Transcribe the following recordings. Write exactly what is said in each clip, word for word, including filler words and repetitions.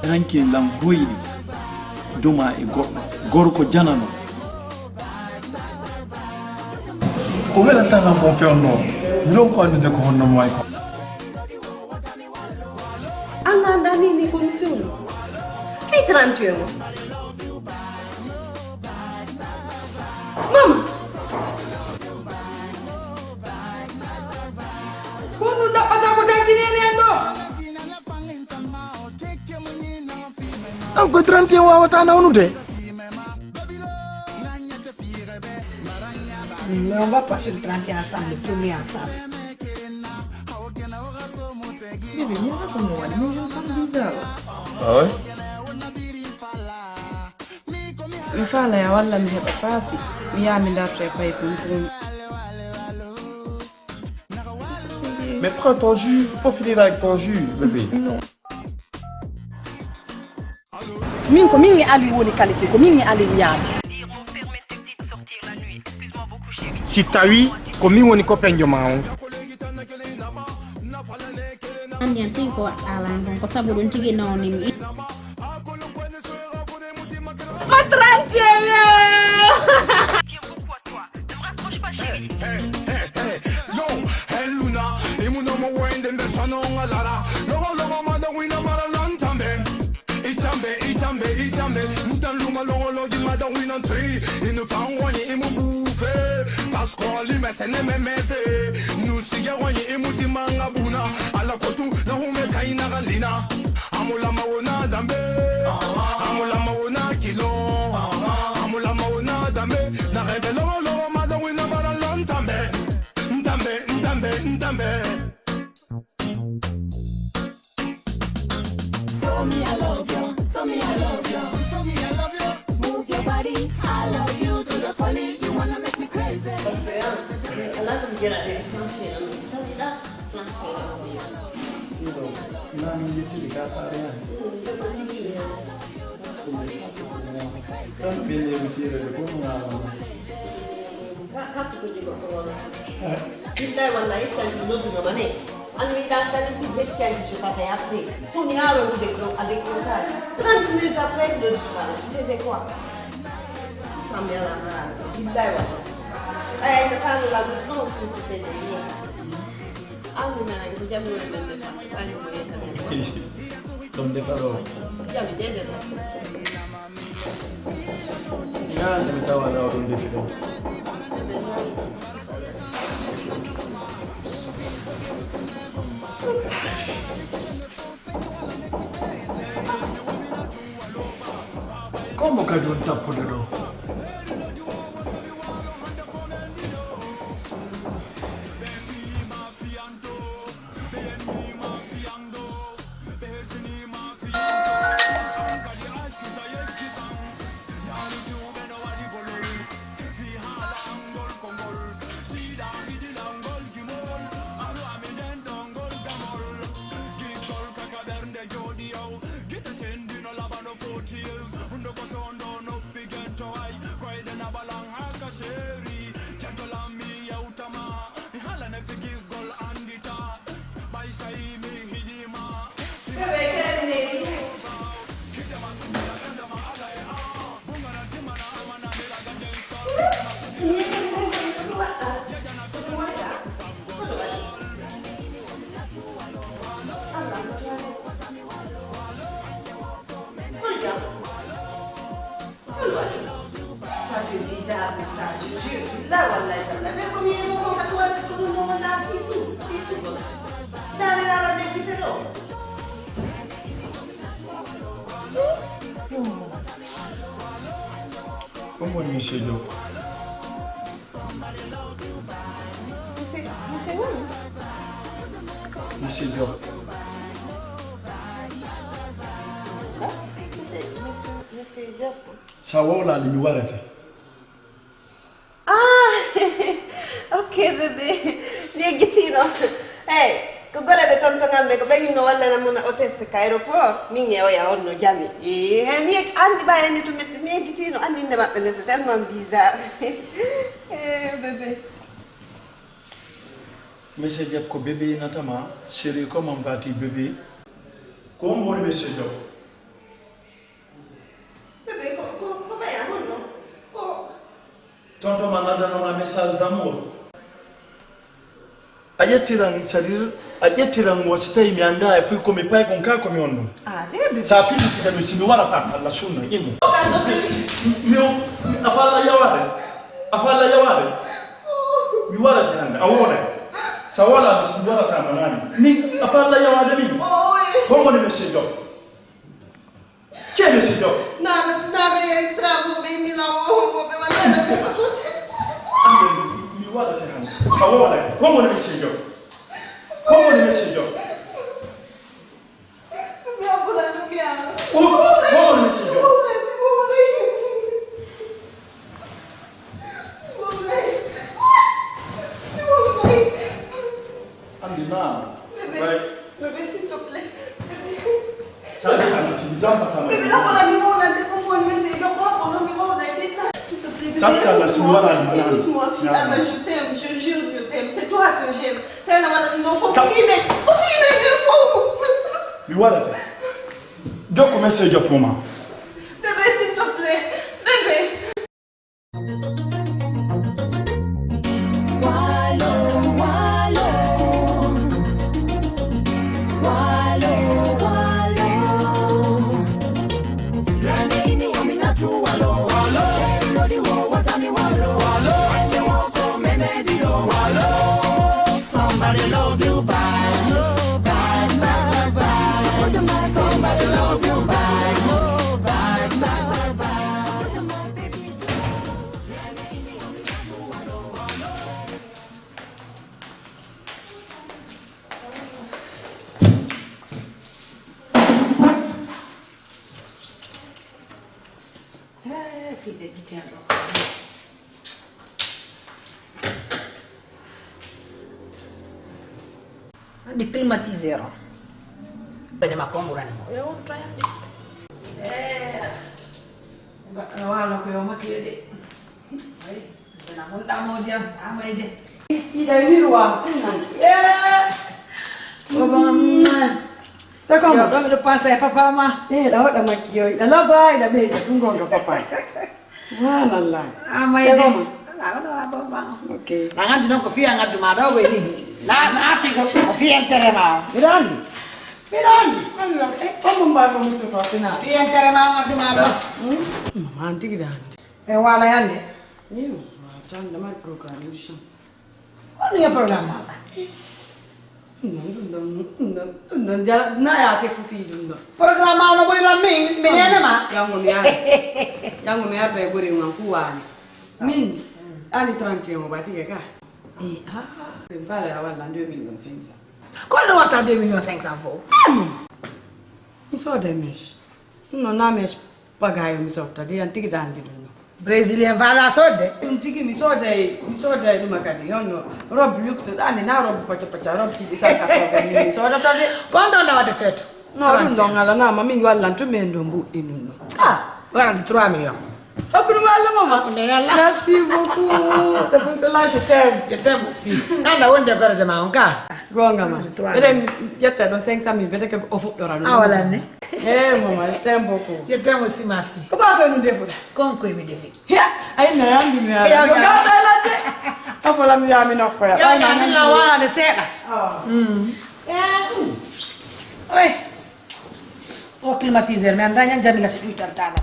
Hanki lan hoyɗi duma e goɗɗo gorko janano. Ko welata lan kon fewno, miɗon ko anndude ko honno mo way ko. An a anda ni ni ko mi fewno. Hey, trente et un. Mama. Ko ɗum ɗaɓɓata ko dankini en en ɗo. An ko trente et un wawata nawnude. Mais on va passer le trente et un ensemble, le premier ensemble. Bébé, mi ara ko mi waɗi, mais je me sens bizarre. Ah ouais? Mi faala ya walla mi heɓa paasi, mi yaha mi darto e paykun tun. Mais prends ton jus, faut finir avec ton jus, bébé. Non. Min ko min e Aliou woni qualité, ko min e Aliou yaadi. Si tawi ko min woni copainjo ma on. Anndi an tigi ko waɗɗaa lan kon, ko sabu ɗum tigi nawni mi. Pas trente et un. Tiens beaucoup à toi. Ne me rapproche pas, chérie. Hey, hey, hey, hey. Yo, hey, Luna, imunomo wende mbe sanonga lara. Logo, logo, mada wina mara lantambe. Itambe, itambe, itambe. Mutan luma logo, logi mada wina ntui. Inu tangwani imu bufe. Pasko lime sene memete. Nusi Yawani imuti manga buna, ala kotu na hume kaina galina. Amulama wona dambe, amulama wona kilo, amulama wona dambe. Na rebe logo logo mada wina bara lon tambe, ntambe, ntambe, ntambe. So me I love you, so me I love you, so me I love you. Move your body, I love you to the fully. You wanna make me crazy. Parce que, hein, I love you, get out there. Io, ma mi metti le carte a reale. Sto messaggio con me. Tanto che le ero tiro le con una. Ka, ka fuɗɗorde goɗɗo wona. Eh. Billahi wallahi, yettanki mi nodduno ma ne. An mi yiɗa stade ɗum yettanki je papa e après. So mi haaron ɗum décro-, a décrochage. Trente minutes après, le soir, tu faisais quoi? Tu semblais à la malade. Billahi wallahi. Ay, ay, t'as pas la route, non, tu faisais rien. An mi nana ko jam woni men defa. An ko yetta men. Ɗon defa ɗo. Jam de defa. Ñaande mi tawa ɗo ɗum defi ɗo. Komo kadi on tappude ɗo. Toi, tu es bizarre, putain, je jure. Billahi, wallahi, tallahi. Mais combien de fois tu as dit que nous, on a six sous, six sous, quoi. Dans les rares, des petits lots. Comment monsieur Diop? Monsieur, monsieur who? Monsieur Diop. Monsieur, monsieur, monsieur Diop. Sa wowlaali mi warete. Ah, ok bébé. Mi eggitiino. Hey, ko goreɓe tontongal ɓe ko ɓe yinno wallana mona o test ka aéroport. Min e oya on no jami. Eh, hey, mi egg-, andi ɓa ende to mesi, mi eggitiino. Andi inde maɓɓe nde c'est tellement bizarre. Eh, bébé. Monsieur Diop ko bébé natama, chérie, comment vas-tu bébé? Ko on woni monsieur Diop? Message d'amour. A ƴettiran, c'est-à-dire, a ƴettiran o si tawi mi anndaa e fuy ko mi paykon ka ko mi on ɗum. Ah, dee bébé. Sa filliti kadi si mi warata, Allah sunna, ƴimmo. O ka ɗo mi, mi, mi, a falla yawaade. A falla yawaade. Mi warata hannde, a wooda. Sa wala si mi warata ma nani. Min, a falla yawaade min. Ko woni monsieur Diop? Qui est monsieur Diop? Nana, nana, il y a un travaux, mais il a, on, on, on, on, on, on, on, Ande, mi waɗata hannde. A wooda. Ko woni monsieur Diop? Ko woni monsieur Diop? Mi abula ɗum yalla. Ko woni monsieur Diop? Ande na. Bébé, bébé, s'il te plaît. Bébé. Sa si Allah si mi dampata ma. Bébé, haɓa ni mo nande ko mon message ɗo ko ko no mi wona e ɗiɗɗa. S'il te plaît, bébé. Sa si Allah si mi wona ni. Écoute-moi, fille, Allah, je t'aime, je jure, je t'aime. C'est toi que j'aime. C'est la madame, non, faut filmer. Faut filmer, il faut. Mi waɗata. Jokko message jokko ma. Bébé, s'il te plaît. Bébé. Walo, walo. Walo, walo. Yande ini ominatu walo. Walo. Sheri lodi wo watami walo. Walo. Ande wo ko mene dido. Walo. Somebody love you back. Back, back, back. Somebody love you back. Back, back, back. Eh, fille gitière ɗo. Andi climatiseur on. Bene ma ko ɓurani mo. Yo on to yande. Eh. Goɗɗo no waalo ko yo makki de. Ay, bana mon ɗa modi am, amay de. Ida miroir. Eh. Baba. C'est comment? Yo, ɗo miɗo pensa e papa ma. Eh, ɗa waɗa makki yo, ɗa laba, ɗa ɓeyda, ɗum gonga papa. Subhanallah. Amay de. C'est comment? Ala, wala, wala, baba. Ok. Na ngandi non ko fiya ngaddu ma ɗo, woni. Na, na fi ko, ko fiya intérêt ma. Miɗo andi. Miɗo andi. Allah, eh, on mo mbawi ko musu ko sina. Fiya intérêt ma ngaddu ma ɗo. Hmm? Mama, an tigi da andi. E wala yande. Ni mo, tan da mari programme urgent. Woni yo programme maɗa. Ɗum ɗon, ɗum ɗon, ɗum ɗon, ɗum ɗon jara, na yaake fof fii ɗum ɗon. Programme ma no ɓuri lan min, mi nene ma. Janngo mi ara. Janngo mi arda e ɓuri man ku waani. Min, ani trente et un o bati ke ka. Eh, ah. Ko mi faala ya walla deux millions cinq cents. Ko no watta deux millions cinq cents fof? Ah, non. Mi sooda mèche. Non, na mèche. Pagayo mi sotta de, an tigi ɗa andi ɗum ɗo. Brésilien fala sodde? Ɗum tigi mi sooday, mi sooday ɗuma kadi. Honno robe luxe, ɗa andi na robe paca paca, robe tigi cent quatre-vingt mille mi soodata de. Kon ɗon nawade feeto? Non, ɗum ɗon alanama, min wallan tun min ɗo mbuɗɗi ɗum ɗo. Ah, warande trois millions. Hokkude mo Allah mama. Hokkude Allah. Merci beaucoup. C'est pour cela je t'aime. Je t'aime aussi. Nanda wonde gorode ma on ka. Gonga ma. Warande trois millions. Eɗen ƴetta ɗo cinq cent mille, bete ke o fuɗɗora ɗum. A walanne. Eh, maman, je t'aime beaucoup. Je t'aime aussi, ma fille. Ko ba fe nu defuɗa? Kon koy mi defi. Ya, ay na yandi mi ya. Ya, yo ya. Ga da la de. Apo la mi ya mi nokko ya. Ya, ay na ya, mi la wala de seeɗa. Ah. Mm. Ya. Oy. O climatiseur, mi anda ñan Jamila so ƴuytartala.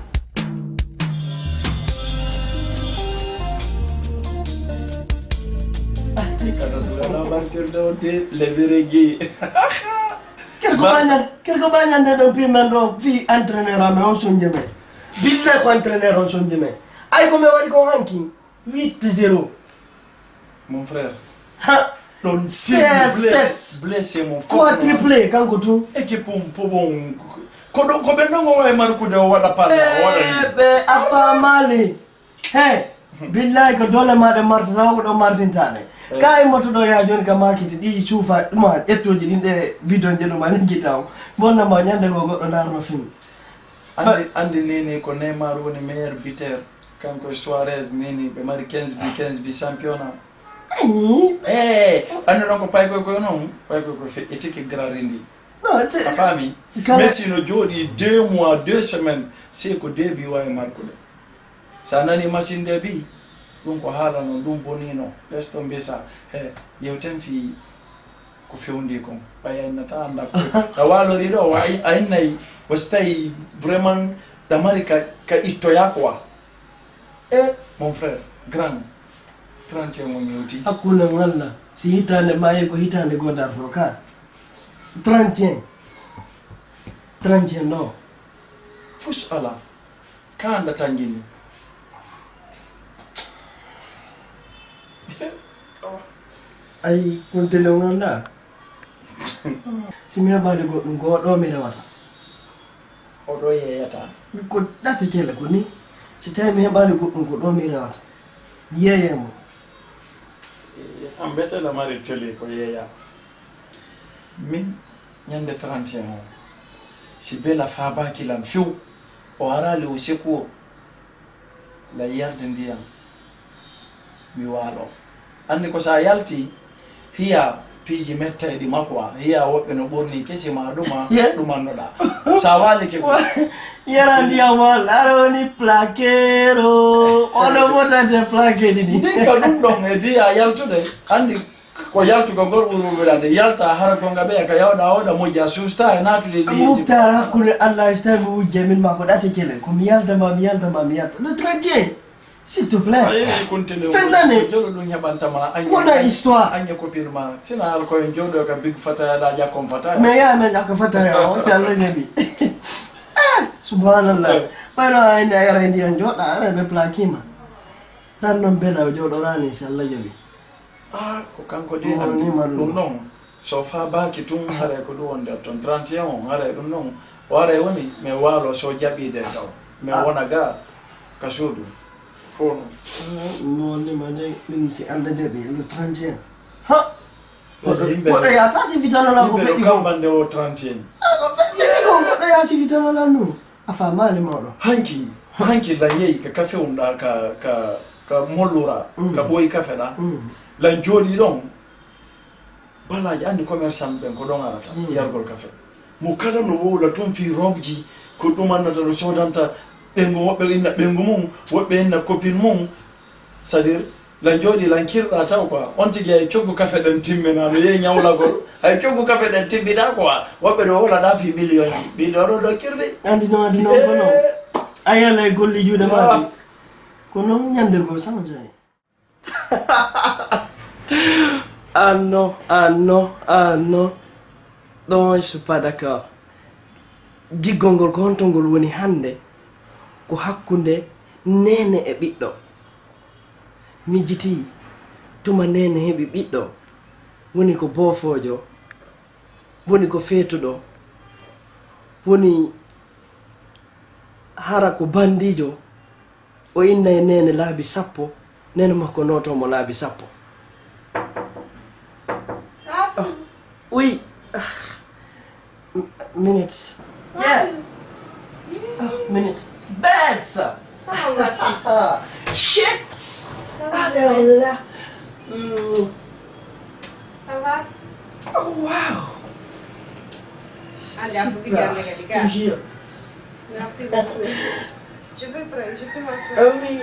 Kada dula na bartir do de lebere gi. Kerko Bas- bañan, kerko bañan de ɗon pi men ɗo fi entraîneur amen on sonje men. Billahi ko entraîneur on sonje men. Ay ko mi waɗi ko hanki. Huit zéro. Mon frère. Ha. Ɗon C R sept. Blessé, blessé mon frère. Quadruplé, kanko tun. Équipe on, po bon. Ko ɗo, ko ɓen ɗon o wawi markude o waɗa palla, o waɗa ni. Eh, ɓe a famali. He, billahi ko dole ma ɗe martata, ko ɗo martintaɗe. Eh. Ka e moto ɗo ya joni ka makiti ɗi cuufa ɗuma ƴettoji ɗin ɗe bidon je ɗuma ni gita o. Bonna ma ñande go goɗɗo darno film. Andi, andi ni ni ko Neymar woni meilleur buteur. Kanko e Suarez ni ni ɓe mari quinze bi, quinze bi championnat. Ayi. Eh, andi non ko paykoy koy non. Paykoy koy fe etike grarindi. Non, c'est. A faami? Kala. Messi no jooɗi deux mois, deux semaines, sey ko deux bi wawi markude. Sa nani machine de bi, Ɗum ko haala noon, ɗum bonii noon. Ɓesɗo mbesa, he, yewten fii ko fewndii kon. Ɓay a innata annda ko a waalori ɗo, wa a innay, wa si tawi vraiment ɗa mari ka, ka ittoyaa quoi. E, mon frère, grand, trente et un on yewti. Hakkunde ngal na, si hitaande maayi ko hitaande goo dartoo ka. Trente et un. Trente et un ɗo. Fus alaa. Ka annda tanngini. Ay, kun tele on annda. Si mi heɓaali goɗɗum, ko ɗo mi rewata. O ɗo yeeyata. Ko ɗate kele ko ni. Si tawi mi heɓaali goɗɗum, ko ɗo mi rewata. Mi yeeyay mo. Eh, an mbete la mari tele ko yeeya. Min, ñande trente et un o, si Bella faabaaki lan few, o araali o secours, la yarde ndiyan, mi waalo. Anndi ko sa yalti, hiya piiji mettayɗi ma quoi, hiya woɓɓe no ɓorni kesi ma ɗuma, Yeah. ɗumannoɗa. Sa waalike ko Yara ndiyam o, ara woni plakero. Oɗo fotante plake ɗiɗi. Ndin ka ɗum ɗon e diya yaltude, anndi ko yaltugol ngol ɓuri wulwulande. Yalta hara gonga ɓeya ka yawɗa oɗa moƴƴa suusta e naatude ɗi Muktar, hakkunde Allah, so tawi mi wujja min ma ko ɗate kele. Ko mi yalta ma, mi yalta ma, mi yalta. Le trente et un, s'il te plaît. Ayi, kuntele o. Fennane. Jolo ɗum heɓanta ma. Aññe, Wona aññe, histoire. Aññe copine ma. Sina alko en jooɗo ka big fataya ɗa ƴakkon fataya. Mais ya men ƴakka fataya o, si Allah jaɓi. Ah, subhanallah. Eh. Ɓayno a inde a yara ndiyan jooɗa, ara ɓe plakima. Tan noon Bella o jooɗorani, si Allah jaɓi. Ah, ko kanko de Ɗum anndi. Woni ma ɗum. Ɗum ɗon, so faabaaki tun, haray ko ɗum woni nder ton. Trente et un on, haray ɗum ɗon, o haray woni, mi waalo so jaɓi de taw. Mi Ah. wona ga, ka suudu. Fof non. Ah, ɗum woni ma de, ɗum si Allah jaɓi, le trente et un. Ha! Wala Goɗɗo, yimɓe goɗɗo ɗo, yahata si fitano lan ko yimɓe ɗo feƴƴi kon. Kambande o trente et un. Ah, ko fe-, feƴƴi kon, goɗɗo yaha si fitano lan ɗum. A faamaali mawɗo. Hanki, hanki lan yehi ka kafe wonɗa ka, ka, ka mollura, Mm. ka ɓooyi kafe ɗa. Mm. Lan jooɗi ɗon. Balaaji, anndi commerçant ɓen ko ɗon arata, Mm. yargol kafe. Mo kala no wowla tun fii robji, ko ɗum annata no soodanta ɓengu, woɓɓe inna ɓengu mum, woɓɓe inna copine mum. C'est-à-dire, lan jooɗi, lan kirɗa taw quoi. On tigi hay coggu kafe ɗen timmina, no yehi ñawlagol. Hay coggu kafe ɗen timmiɗa quoi. Woɓɓe ɗo wowla ɗa fii million ji. Ɓiɗo ɗo ɗo kirɗi. Anndi no, anndi no, kono Eh. a yala e golli juuɗe Ah. maɗi. Ko non ñande goo sama jayi. Ah non, ah non, ah non. Ɗon, je suis pas d'accord. Giggol ngol ko honto ngol woni hannde? Ko hakkunde neene e ɓiɗɗo. Miijitii, tuma neene heɓi ɓiɗɗo, woni ko boofoojo, woni ko feetuɗo, woni hara ko banndiijo. O inna e neene laabi sappo, neene makko nooto mo laabi sappo. Ah, oui. Ah. M-, minutes. Yeah. Ah, minutes. Beds. Shit. Allez, on l'a. Mm. Ça va? Oh, wow. Allez, à vous de Super. Garder, les gars. Toujours. Merci beaucoup. Je peux pre-, je peux m'asseoir. Ah oui.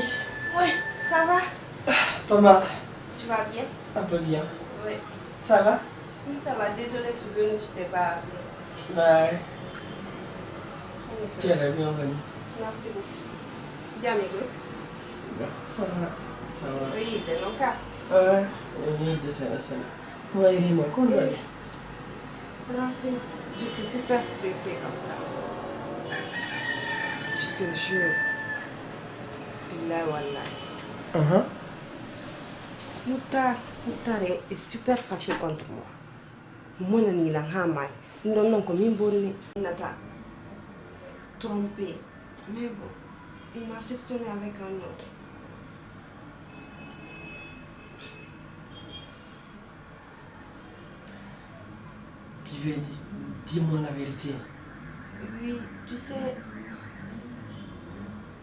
Oui, ça va? Ah, pas mal. Tu vas bien? Un peu bien. Oui. Ça va? Oui, ça va. Désolée, je suis venue, je t'ai pas appelé. Ouais. En effet. Tu es la bienvenue. Merci beaucoup. Diamego? Ça va, ça va. Oui, de long cas. Ouais, oui, de ça, ça. Wayrima, ko waɗi? Rafi, je suis super stressée comme ça. Je te jure. Billahi wallahi. Aha. Moutar, Moutar est, est super fâché contre moi. Mo monani lan haa maayi. Ɗum ɗon non ko min bonni. Nata trompé. Mais bon, il m'a soupçonné avec un autre. Tu veux di-, dis-moi la vérité. Oui, tu sais.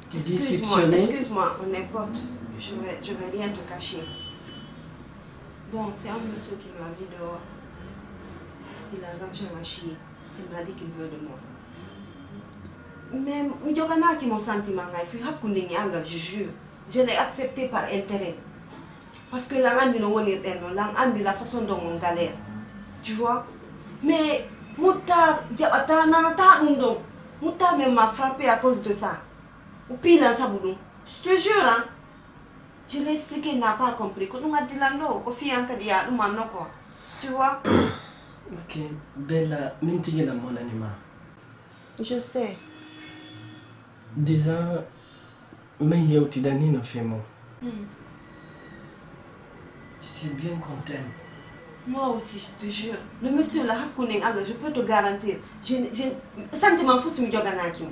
Tu dis excuse-moi, soupçonner. Excuse-moi, on est potes. Je vais, je vais rien te cacher. Bon, c'est un monsieur qui m'a vu dehors. Il a arraché ma chie. Il m'a dit qu'il veut de moi. Mais mi joganaaki mo sentiment ngay fii hakkunde ni Allah, je jure. Je l'ai accepté par intérêt. Parce que lan andi no wonirɗen non, lan andi la façon dont on galère. Tu vois? Mais Moutar jaɓata, nanata ɗum ɗon. Moutar même m'a frappé à cause de ça. O piilan sabu ɗum. Je te jure, hein. Je l'ai expliqué, il n'a pas compris. Ko ɗum addi lan ɗo, ko fiyan kadi ya ɗum anno quoi. Tu vois? Ok, Bella, min tigi lan monani ma. Je sais. Déjà, min yewtidani no femo. Hmm. C'était bien qu'on t'aime. Moi aussi, je te jure. Le monsieur là, hakkunen Allah, je peux te garantir. Je, je, sentiment fou si mi joganaki mo.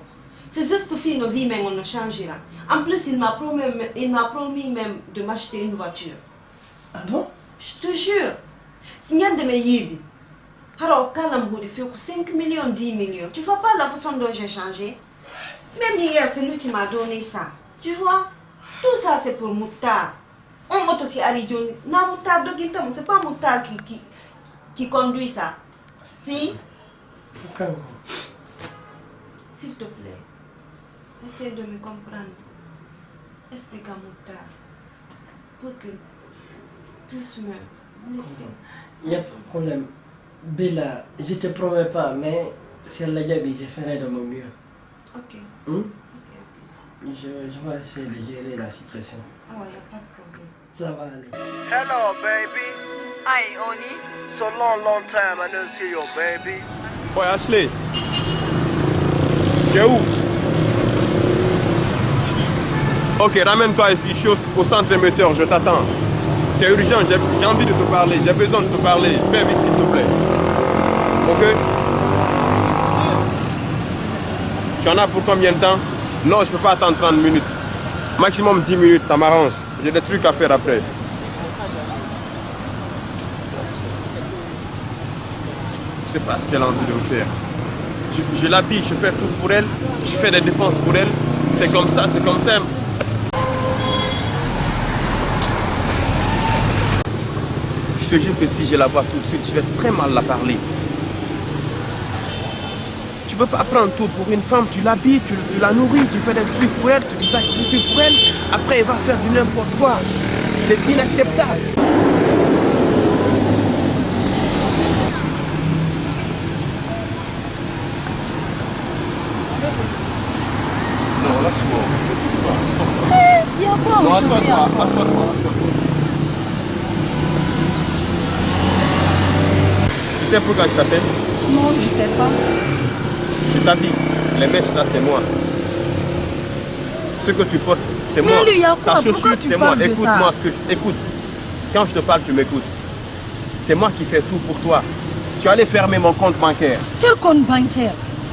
C'est juste fii no vi men on no changera. En plus, il m'a promis, il m'a promis même de m'acheter une voiture. Ah non? Je te jure. Si ñande mi yiidi, hara o kalam huɗi few ko cinq millions, dix millions. Tu vois pas la façon dont j'ai changé? Même hier, c'est lui qui m'a donné ça. Tu vois? Tout ça, c'est pour Moutar. On moto si ari joni, na Moutar doginta mo, c'est pas Moutar qui, qui, qui conduit ça. Si? Kanko. S'il te plaît, essaie de me comprendre. Explique à Moutar. Pour que puisse me laisser. Il n'y a pas de problème. Bella, je te promets pas, mais si Allah jaɓi, je ferai de mon mieux. Ok. Hmm? Ok, ok. Je, je vais essayer de gérer la situation. Ah ouais, y a pas de problème. Ça va aller. Hello, baby. Hi, Oni. So long, long time I don't see you, baby. Ouais, Ashley. Tu es où? Ok, ramène-toi ici, je suis au, au centre émetteur, je t'attends. C'est urgent, j'ai j'ai envie de te parler, j'ai besoin de te parler. Fais vite, s'il te plaît. Ok? Tu en as pour combien de temps? Non, je peux pas attendre trente minutes. Maximum dix minutes, ça m'arrange. J'ai des trucs à faire après. Je sais pas ce qu'elle a envie de me faire. Je, je l'habille, je fais tout pour elle, je fais des dépenses pour elle. C'est comme ça, c'est comme ça. Je te jure que si je la vois tout de suite, je vais très mal la parler. Tu peux pas prendre tout pour une femme, tu l'habilles, tu, tu la nourris, tu fais des trucs pour elle, tu te sacrifies pour elle, après elle va faire du n'importe quoi. C'est inacceptable. Non, lâche-moi. Il y a quoi Non, aujourd'hui assois-toi, encore? Assois-toi, assois-toi. Tu sais pourquoi je t'appelle? Non, je sais pas. Je t'habille. Les mèches là, c'est moi. Ce que tu portes, c'est Mais moi. lui, il y a quoi? Ta Pourquoi chaussure, tu c'est moi. parles de ça? Écoute-moi, ce que je... écoute. Quand je te parle, tu m'écoutes. C'est moi qui fais tout pour toi. Tu allais fermer mon compte bancaire. Quel compte bancaire?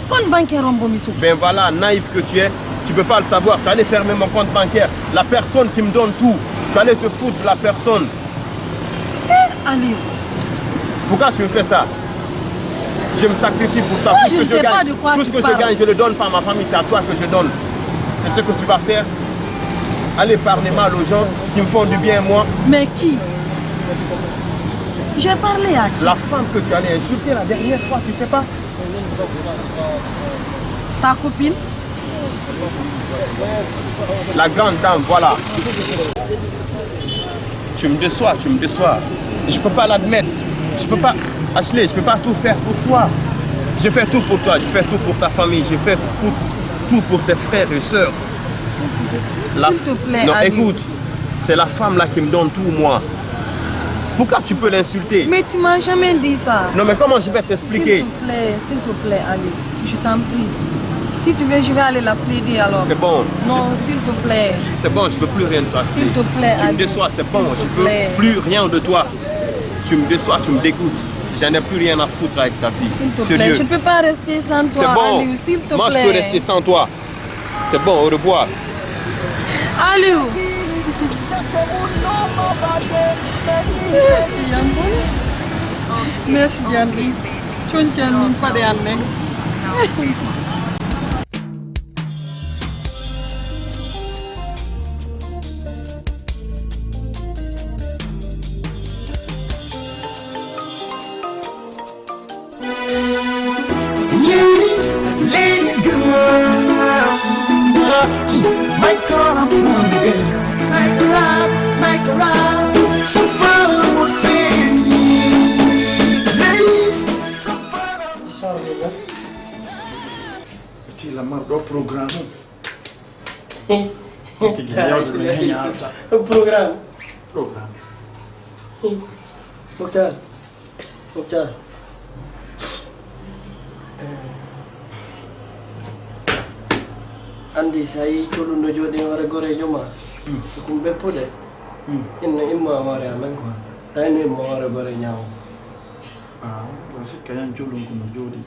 Compte bancaire on bomi so. Ben voilà, naïf que tu es, tu peux pas le savoir. Tu allais fermer mon compte bancaire. La personne qui me donne tout, tu allais te foutre de la personne. Aliou. Pourquoi tu me fais ça? Je me sacrifie pour toi. Moi, Tout ce je que ne sais gagne, pas de quoi tout tu ce que parles. je gagne, je le donne pas à ma famille, c'est à toi que je donne. C'est ce que tu vas faire. Aller parler mal aux gens qui me font du bien, moi. Mais qui? J'ai parlé à qui? La femme que tu allais insulter la dernière fois, tu sais pas? Ta copine? La grande dame, voilà. Tu me déçois, tu me déçois. Je peux pas l'admettre. Je peux pas, Ashley, je peux pas tout faire pour toi. Je fais tout pour toi, je fais tout pour ta famille, je fais pour, tout pour tes frères et sœurs. La- S'il te plaît, Non, Aliou. Écoute, c'est la femme là qui me donne tout, moi. Pourquoi tu peux l'insulter? Mais tu m'as jamais dit ça. Non, mais comment je vais S'il t'expliquer? Te plaît, s'il te plaît, Aliou, je t'en prie. Si tu veux, je vais aller la plaider alors. C'est bon. Non, s'il te plaît. C'est bon, je veux plus rien de toi. S'il te plaît, Tu me Aliou, déçois, c'est s'il bon, te je veux plaît. Plus rien de toi. Tu me déçois, tu me dégoûtes. J'en ai plus rien à foutre avec ta vie. S'il te Sérieux. Plaît, je peux pas rester sans C'est toi, bon. Aliou, s'il te Moi, plaît. Je peux rester sans toi. C'est bon, au revoir. Aliou. Merci, Diandri. Conci an min paɗe an nen. Ladies, ladies, girl. My God, I'm a girl. Make a rap, make a rap. Safara Mutini. Please, Safara. Tila marɗo programme. Tigi yawde ɗum he ñaarta. Programme. Programme. Docteur. Docteur. Anndi, so a yii colum no jooɗi, hoore goreejo ma, ko ɗum ɓeppude. Inno imma hoore amen quoi. Tawi no imma hoore gore ñaawo. Ah, o sikka yan colum ko no jooɗi.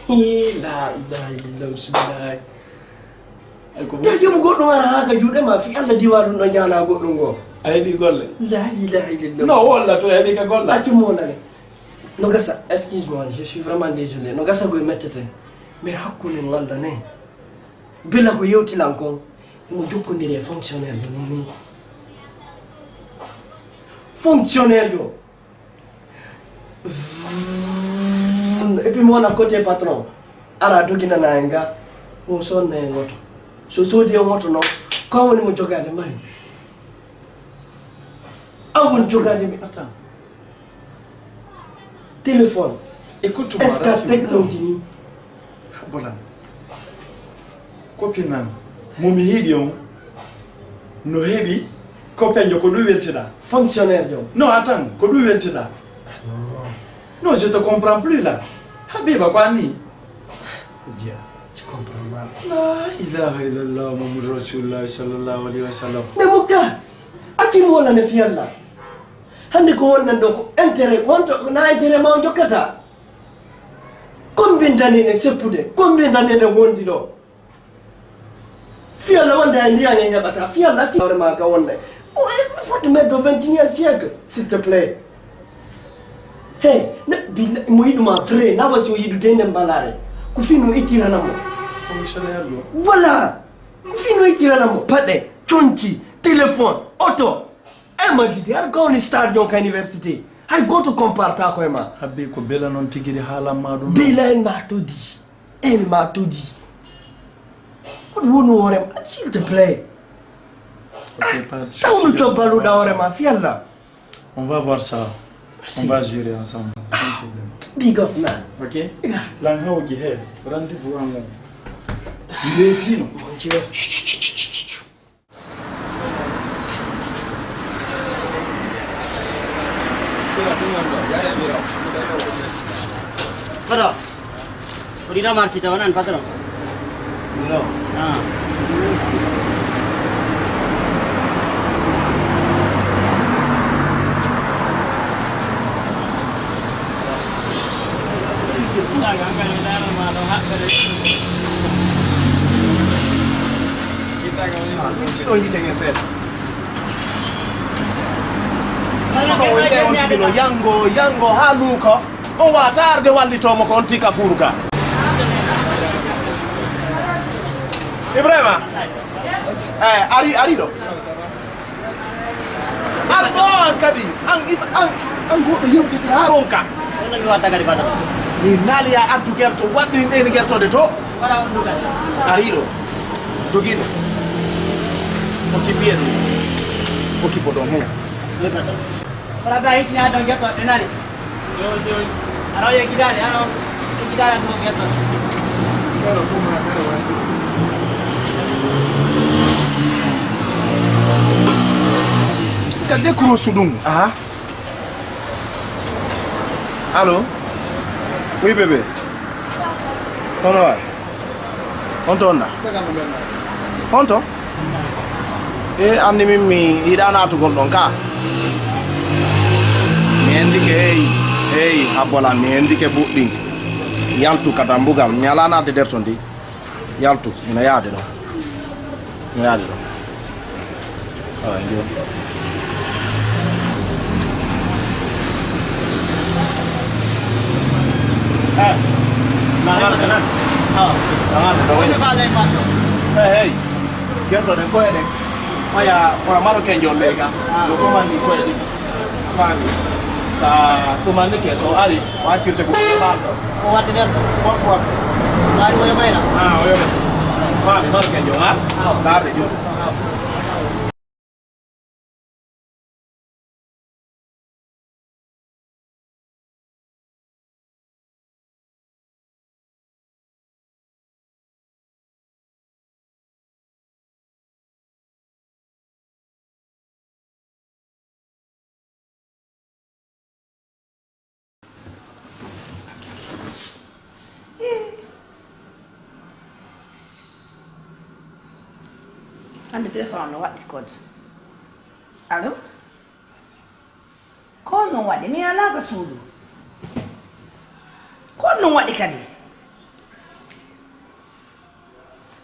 Hii, la ilaha illallah, bismillah. Ay, ko ya joom goɗɗo wara haa ka juuɗe ma, fi Allah diwa ɗum ɗo ñaana goɗɗum ngo. A heɓi golle? La ilaha illallah. No, walla to, a heɓi ka golla? Accu mo nane. No gasa, excuse-moi, je suis vraiment désolé. No gasa koye mettete. Mais hakkunde ngal dane. Bila ko yewtilan kon, mo jokkondiri e fonctionnaire jo ni ni. Fonctionnaire jo. Et puis mo wona côté patron. Ara doginana en ga. Mo sonna en woto. So sodi en woto no. Ko woni mo jogade mari. An woni jogade mi. Attends. Téléphone. Écoute-moi, est-ce que Rafi, technologie non. Ni? Bolan. Copine am, mo mi yiɗi on, no heɓi copain jo, ko ɗum weltiɗa? Fonctionnaire jo. Non, attends, ko ɗum weltiɗa? Ah, non. Non, je te comprends plus là. Habiba, ko anni? Dia, tu comprends mal. La ilaha illallah, Muhammadu Rasulullah sallallahu alaihi wasallam. Mais Muktar, acci mo wala ne fi Allah. Hande ko wonnan ɗo ko intérêt, honto ko na intérêt ma o jokkata? Combien d'années ɗen seppude? Combien d'années ɗen wondi ɗo? Fiyalla wonde hay ndiyan en heɓata. Fiyalla acci hoore ma ka wonde. O e foti mettre au vingt et unième siècle, s'il te plaît. He, ne, billa, mo yiɗuma vrai, na wasi o yiɗude nden balare. Ko fino ittirana mo. Fonctionnaire ɗo. Voilà. Ko fino ittirana mo. Paɗe, conci, téléphone, auto. E majjidi, har ko woni star jon ka université. Hay goto comparta ko e ma. Habbi ko bela non tigiri haalan ma ɗum. Bela en ma todi. En ma todi. Ko woni hoore ma, s'il te plaît. Ok, pas de souci. Tawnu cobbaluɗa hoore ma, fi Allah. On va voir ça. Merci. On va gérer ensemble, sans problème. Big up, man. Ok? Yeah. Lan hawji he, rendez-vous en on. Letino. Mon Dieu. Patron, ko ɗiɗo marché tawa nan, patron? Ɗiɗo? Ah. Ah, ɗum tino yiite ngen seeɗa. Kono o wiide on tigi no yango, yango haa luuko. On waata arde wallitoo mo ko on tika fuuruka. Ibrahima. Eh, ari, ari ɗo. Ar ɗo an kadi, an, Ib-, an, an goɗɗo yewtete haa ronka. Kono mi watta kadi, patron. Mi naali ya addu gerto, waɗɗin ɗeni gertode to. Wala on ɗum kadi. Ari ɗo. Jogi ɗo. Okki piye ɗum. Okki po ɗon hen. Oui, patron. Wala ba hitti na ɗon gerto, ɗe nani. Yo, yo. Ara o yeggitaade, ara o yeggitaade, ara o yeggitaade. Ka décroche ɗum, ah. Allô? Oui, bébé. Hono waay? On to wonɗa? On to? E anndi min mi yiɗaa naatugol ɗon ka. Mi enndike, hey, hey, habbola, mi enndike buɗɗin. Yaltu ka dambugal, mi alaa naatde nder to ndi. Yaltu, ina yaade ɗon. Ina yaade ɗon. Awa, ndi on. Eh, na warta nan. Awa. Na warta ɗo. Woni faale e patto. Eh, hey. Gertoɗen koye ɗen. Oya, oya Marocain jo lega. Ah. Yo commandi koye ɗen. Faami. Sa commandi ke so ari, o accirte ko ɓe mbaal ɗo. Ko waɗde nder ɗo? Ko, ko waɗde. Ari mo yoɓayla? Ah, o yoɓe. Faami, Marocain jo, ha? Awa. Ndaarde jooni. Awa. Hannde téléphone no waɗi code. Allo? Ko honɗum waɗi? Mi alaaka suudu. Ko honɗum waɗi kadi?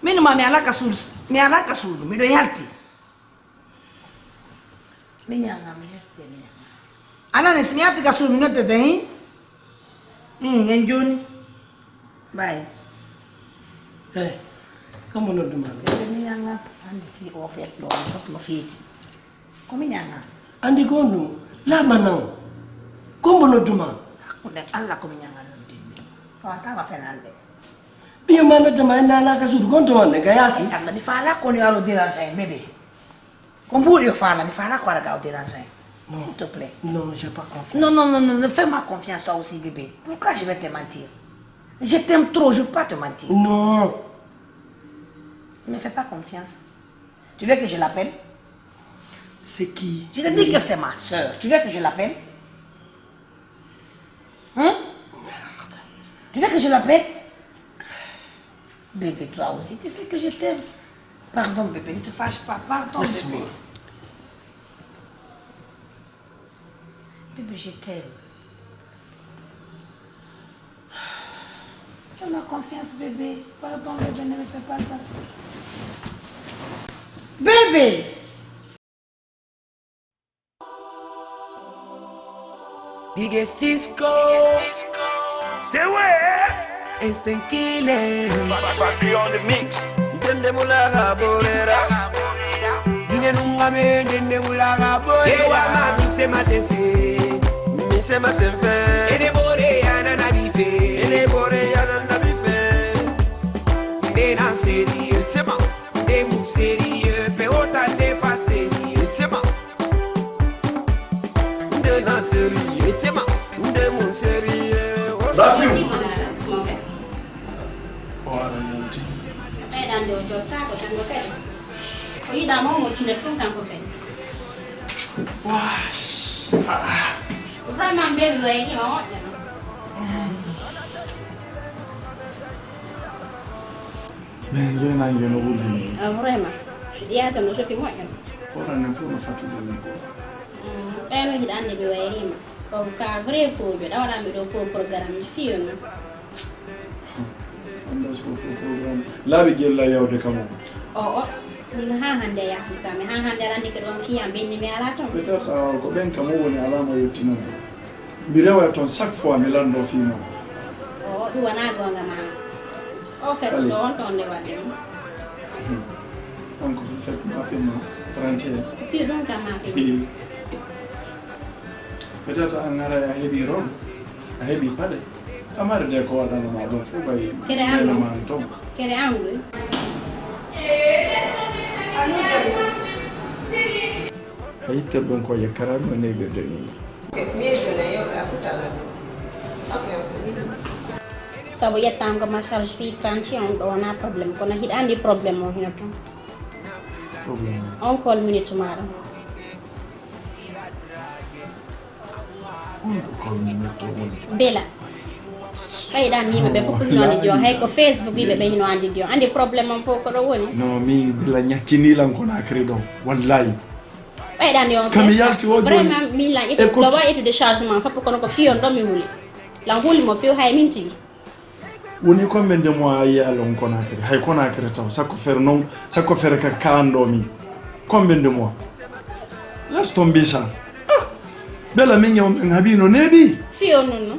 Min ma mi alaaka suudu, mi alaaka suudu, miɗo yalti. Mi ñaŋa, mi yalti, mi ñaŋa. A nani, si mi yalti ka suudu, mi noddete, hin? Hin, en jooni. Baay. Eh, ko mbo nodduma mi? Ɓe mi ñaŋa, anndi fii o feet ɗo, o fof no feeti. Ko mi ñaŋa. Anndi ko honɗum? Laaɓa non. Ko mbo nodduma? Hakkunde Alla ko mi ñaŋa noddi mi. Ko a tama fenande. Ɓiya ma noddama en naalaaka suudu, ko honto wonde ka yaasi? Allah, mi faala ko ni aro déranger en, bébé. Ko mbuuɗi o faala, mi faala ko ara ga o déranger en. Non. S'il te plaît. Non, j'ai pas confiance. Non, non, non, non, ne fais pas confiance toi aussi, bébé. Pourquoi je vais te mentir? Je t'aime trop, je peux pas te mentir. Non. Ne fais pas confiance. Tu veux que je l'appelle? C'est qui? Je te dis que c'est ma sœur. Tu veux que je l'appelle? Hein? Tu veux que je l'appelle? Bébé, toi aussi, tu sais que je t'aime. Pardon, bébé, ne te fâche pas. Pardon, bébé. Laisse-moi. Bébé, je t'aime. Fais-moi confiance, bébé. Pardon, bébé, ne me fais pas ça. Bébé! D J Cisco. Tewe. Estén Killer. Patri on the mix. Ntende mulaga borera. Dine nunga me ntende mulaga borera. Ewa ma mi se ma se fe. Mi se ma se fe. Ene bore ya na na bi fe. Ene bore ya na na bi fe. Nde na sérieux, c'est ma. Nde mu sérieux, pe ota nde fa sérieux, c'est ma. Nde na sérieux, c'est ma. Nde mu sérieux. Rafiu. O ara yalti. Ɓeyɗan nde o jottaako tan ko kadi. Ko yiɗaa mo moƴƴinde tun kanko kadi. Wah. Ah. Vraiment, mbeɗa wayi ɗi o moƴƴa. Mais jooni nangue no wulli ni. Ah, vraiment. Ɗiyata no sofi moƴƴa. Oɗon nen fof no fatude ɗum ko. Mm, ɓeya no hiɗa anndi mi wayrima. Ko ka vrai foojo, ɗa waɗa mi ɗo faux programme, mi fiyo no. Annda so ko faux programme. Laaɓi gella yawde kam o. O, o. Min ha hannde a yahtuta mi. Ha hannde aɗa anndi ke ɗon fiya benni mi ala toon. Peut-être, ah, ko ɓen kam o woni alama yettinande. Mi rewa toon chaque fois mi lanndo fii ma. O, ɗum wonaa goonga ma. O fet ɗo on toon nde waɗde ɗum. On ko fii fet ma pin ma trente et un. Ko fii ɗum kam ma pin. Hi. Peut-être an ara a heɓi robe, a heɓi paɗe. A mari de ko waɗano ma ɗum fof ɓay. Kere an non. Ma toon. Kere an ngu. A yitter ɗum ko yekkaraami o neɓirde nii. Sabu yettango ma charge fii trente et un ɗo wonaa problème, kono hiɗa anndi problème o hino toon. Problème o? On call minute maaɗa. On ɗo call minute o woni? Bela. Ɓeyɗan yimɓe ɓe fof ko hino anndi dion, hay ko Facebook yimɓe ɓe hino anndi dion. Anndi problème on fof ko ɗo woni? Non, min Bela ñakkini lan Conakry ɗon, wallahi. Ɓeyɗan yo on. Kami yalti o jooni. Vraiment, min lan ƴetti, ɗo wa ƴettude chargement fof, kono ko fiyon ɗo mi huli. Lan huli mo few hay min tigi. Woni combien de mois a yiya lan Conakry? Hay Conakry taw, sakko fere non, sakko fere ka kaan ɗo min. Combien de mois? Laisse tomber ça. Ah! Bela min e on ɓen haɓi no neeɓi. Fiyo non non.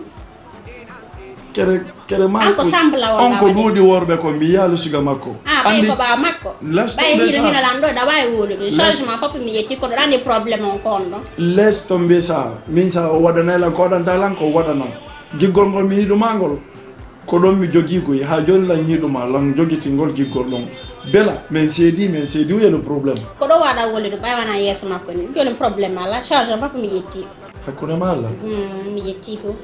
Kere, kere ma. An ko sambla walla on ko waɗi? Duuɗi worɓe ko mi yaali suga makko. Ah, ɓay ko ɓaawo makko. Laisse tomber ça. Ɓay hino hino lan ɗo, ɗa waawi wulude. Laisse. Changement fof mi yetti ko ɗo ɗani problème on ko on ɗon. Laisse tomber ça. Min sa o waɗanay lan ko waɗanta lan ko waɗana. Giggol ngol mi yiɗuma ngol. Ko ɗon mi jogii koy, haa jooni lan yiɗuma, lan jogitingol giggol ɗon. Bela, min seedi, min seedi, où est le problème? Ko ɗo waɗa wolude, ɓay wona yeeso makko ni. Jooni problème ala, charge fof mi yetti. Hakkunde ma Allah? Mm, mi yetti fof.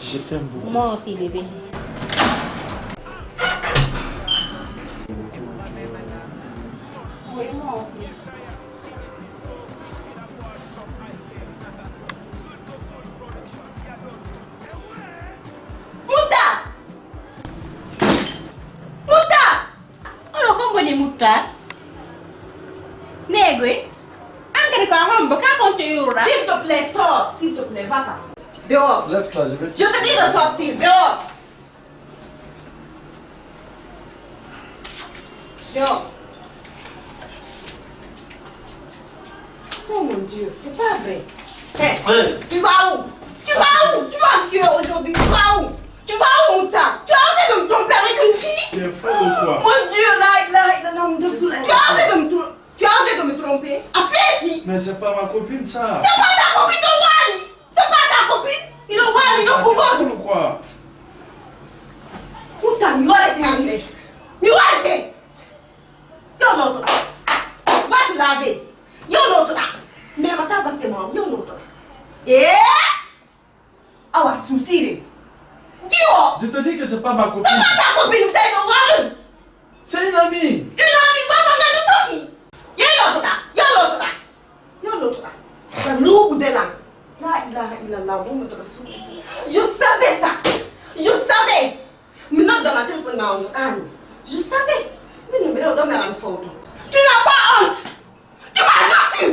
Je t'aime beaucoup. Moi aussi, bébé. Oui, moi aussi. Negoy, an kadi ko a hombo, ka konto iwruɗa? S'il te plaît, sors, s'il te plaît, va-t'en. Dehors. Lève-toi, je vais te... Je te dis de sortir, dehors. Dehors. Oh mon Dieu, c'est pas vrai. Hé, tu vas où? Tu vas où? Tu vas me tuer aujourd'hui. Tu vas où? Tu vas où, Mouta? Tu as osé de me tromper avec une fille? Tu es folle ou quoi? Mon Dieu, là, là, il en a en dessous, là. Tu as osé de me tro-, tu as osé de me tromper. A fait qui? Mais c'est pas ma copine, ça. C'est pas ta copine, ton mari. C'est pas ta copine. Il est... C'est quoi ça, tu es folle ou quoi? Mouta, mi waɗete hannde. Mi waɗete. Yo lootoɗa. Va te laver. Yo lootoɗa. Mais ma tabatte ma, yo lootoɗa. Eh? Awa, suusire. Diwo. Je te dis que c'est pas ma copine. C'est pas ta copine, tawi no walude. C'est une amie. Une amie, baba ngani Sophie. Yo lootoɗa. Yo lootoɗa. Yo lootoɗa. Ka luuɓude lan. La ilaha illallah, Muhammadu Rasulullah. Je savais ça. Je savais. Mi noddama téléphone ma on, an. Je savais. Min no mi rewɗo mi aran photo. Tu n'as pas honte. Tu m'as déçu.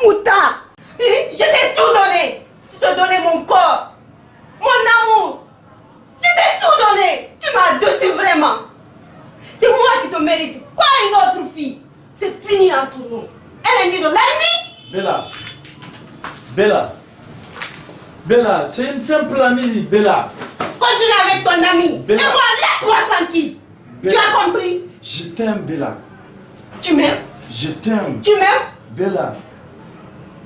Mouta. Eh, je t'ai tout donné. Je t'ai donné mon corps. Mon amour. Je t'ai tout donné. Tu m'as déçu vraiment. C'est moi qui te mérite. Pas une autre fille. C'est fini entre nous. Enen ɗiɗo lanni. Bella. Bella. Bella, c'est une simple amie, Bella. Continue avec ton ami. Bella. Et moi, laisse-moi tranquille. Bella. Tu as compris? Je t'aime, Bella. Tu m'aimes? Je t'aime. Tu m'aimes? Bella.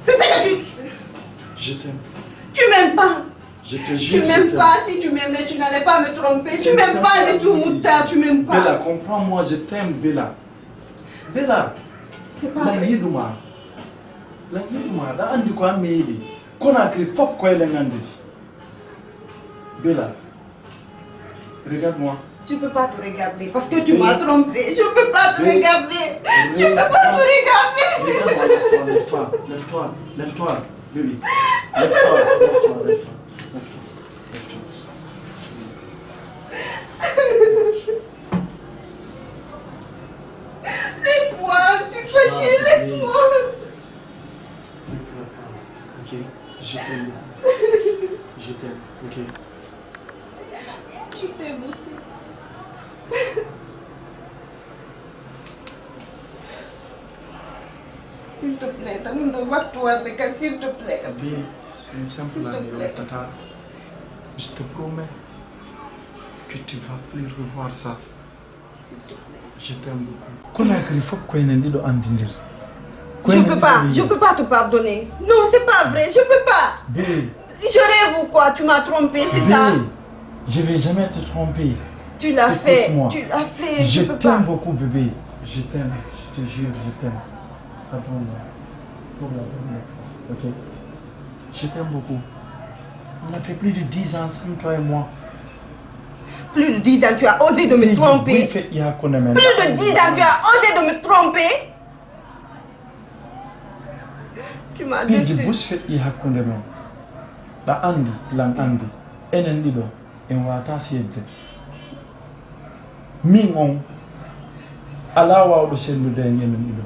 C'est ce que tu... Je t'aime. Tu m'aimes pas. Je te jure, je t'aime. Tu m'aimes pas. Si tu m'aimais, tu n'allais pas me tromper. Tu m'aimes pas du tout, Mouta. Tu m'aimes pas. Bella, comprends-moi, je t'aime, Bella. Bella. C'est pas vrai. Lan yiɗuma. Lan yiɗuma. Ɗa andi ko an mi yiɗi. Conakry fof koye lan andidi. Bella. Regarde-moi. Je peux pas te regarder parce que tu m'as trompé. Je peux pas te regarder. Je peux pas te regarder. Regarde-moi, lève-toi, lève-toi, lève-toi, lève-toi, bébé. Lève-toi, lève-toi, lève-toi, lève-toi. Laisse-moi, je suis fâchée, laisse-moi. Ne pleure pas, ok? Je t'aime. Je t'aime, ok? Je t'aime aussi. S'il te plaît, tan ɗum ɗo wattu wonde kan, s'il te plaît. Bien, c'est une simple amie, on t'attend. Je te promets que tu vas plus revoir ça. S'il te plaît. Je t'aime beaucoup. Conakry fof ko enen ɗiɗo anndindir. Je peux pas, je peux pas te pardonner. Non, c'est pas vrai, je peux pas. Bébé. Je rêve ou quoi? Tu m'as trompé, c'est ça? Bébé, je vais jamais te tromper. Tu l'as fait, tu l'as fait, je peux pas. Je t'aime beaucoup, bébé. Je t'aime, je te jure, je t'aime. Pardonne-moi pour la dernière fois, ok? Je t'aime beaucoup. On a fait plus de dix ans entre toi et moi. Plus de dix ans, tu as osé de me tromper. Plus de dix ans, tu as osé de me tromper. Tu m'as déçu. Piiji bus feƴƴi hakkunde men. Ɗa anndi, lan anndi. Enen ɗiɗo, en wata seedde. Min on, alaa waawɗo senndude en enen ɗiɗo.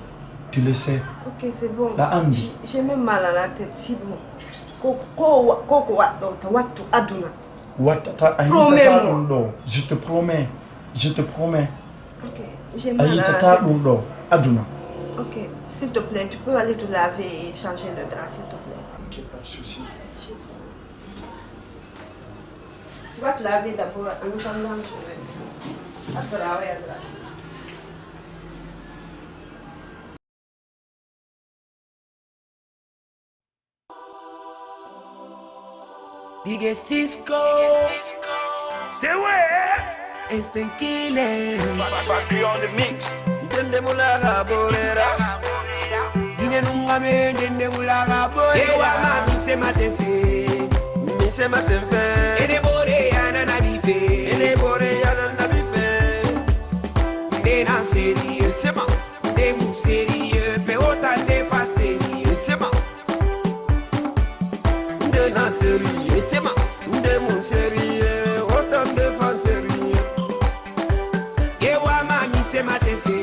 Tu le sais. Ok, c'est bon. Ɗa anndi. J'ai même mal à la tête, c'est bon. Ko, ko, ko, ko waɗɗo, ta wattu aduna. Wattata, a yitata ɗum ɗo. Je te promets. Je te promets. Ok, j'ai mal à la tête. A yitata ɗum ɗo aduna. Ok, s'il te plaît, tu peux aller te laver et changer le drap, s'il te plaît. Ok, pas de souci. Va te laver d'abord, en attendant, je vais. Après, ouais, drap. D J Cisco. Tewe. Esten Killer. Back on the mix. Ndende mulaga bolera. Dine nunga me ndende mulaga bolera. Ewa ma mi se ma se fe. Mi se ma se fe. Ene bore ya na na bi fe. Ene bore ya na na bi fe. Nde na sérieux, c'est ma. Nde mu sérieux, pe ota nde fa sérieux, c'est ma. Nde na sérieux, c'est ma. Nde mu sérieux, ota nde fa sérieux. Ewa ma mi se ma se fe.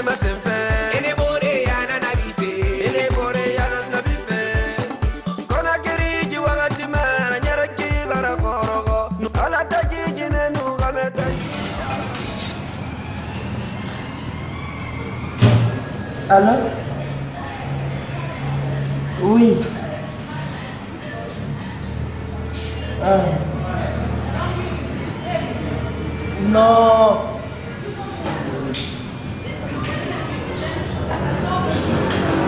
Ene bore yana nabi fe. Ene bore yana nabi fe. Kona kiriji wakati mara nyara kibara korogo. Ala tagi jine nu gameta. Allô? Oui. Ah. Non.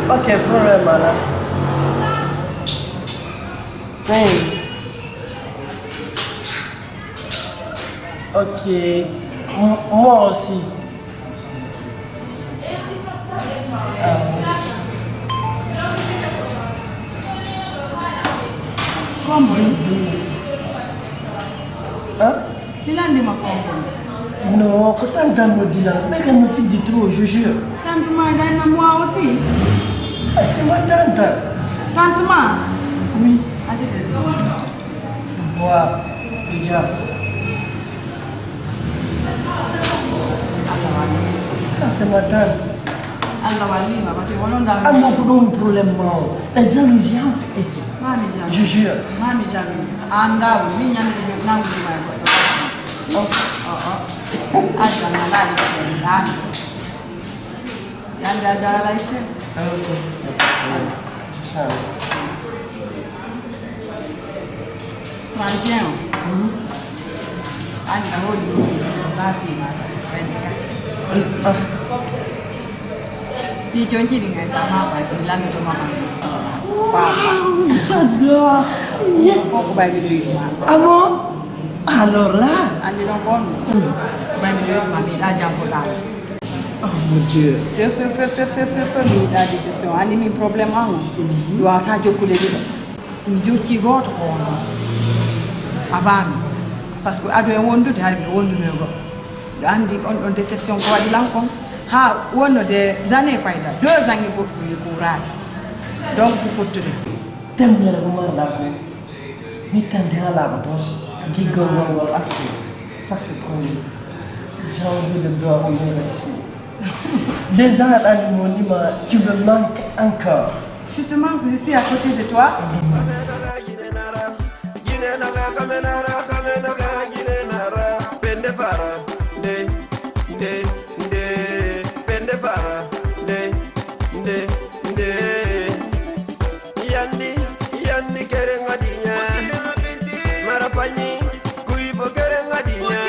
Ok, problème là. Hey. Ok. M- moi aussi. Ah, kombo. Hein? Milan de ma kombo. Non, ko tan dammo dina. Mais quand me fit du trop, je jure. Tante ma gagne moi aussi. Ah, c'est ma tante. Tante ma. Oui. Allez. Voilà. Déjà. C'est ça, c'est ma tante. Allah wallima, parce que wonon dal. Ah non, ko ɗum problème ma o. La jalousie en fait. Mami jalousie. Je jure. Mami jalousie. Anda, mi nyande ko nangu ma ko. Oh, oh, oh. Aja na la. Yande a jarama sel. Inchallah. Trente et un. Anda holi basi masa. Vingt-quatre. Ti chonchi dinga sama ba lando to mama. Wow, j'adore. Yeah. Faut que baby do it, man. Ah bon? Alors là. Andi non bon. Baby do it, man. Il a déjà fait. Oh mon Dieu. Fe fe fe fe fe fe fe mi yiɗa déception. Andi min problème an o. Mi wawata jokkude ɗiɗo. Si mi jokki goto ko on ɗon. A faami? Parce que ado en wondude hari mi wonduno e goɗɗo. Ɗo andi on ɗon déception ko waɗi lan kon. Ha wonno des années fayda. Deux ans e goɗɗum mi kuuraade. Donc si fottude. Temnere ko marɗa ko. Mi tande ha laaɓa bos, giggol ngol ngol accu. Ça c'est promis. J'ai envie de boire un verre ici. Déjà, Dani, mon ima, tu me manques encore. Je te manque, je suis à côté de toi. Pende fara, nde, nde, nde, pende fara, nde, nde, nde. Yandi, yandi kere ngadinya. Mara panyi, kui fo kere ngadinya.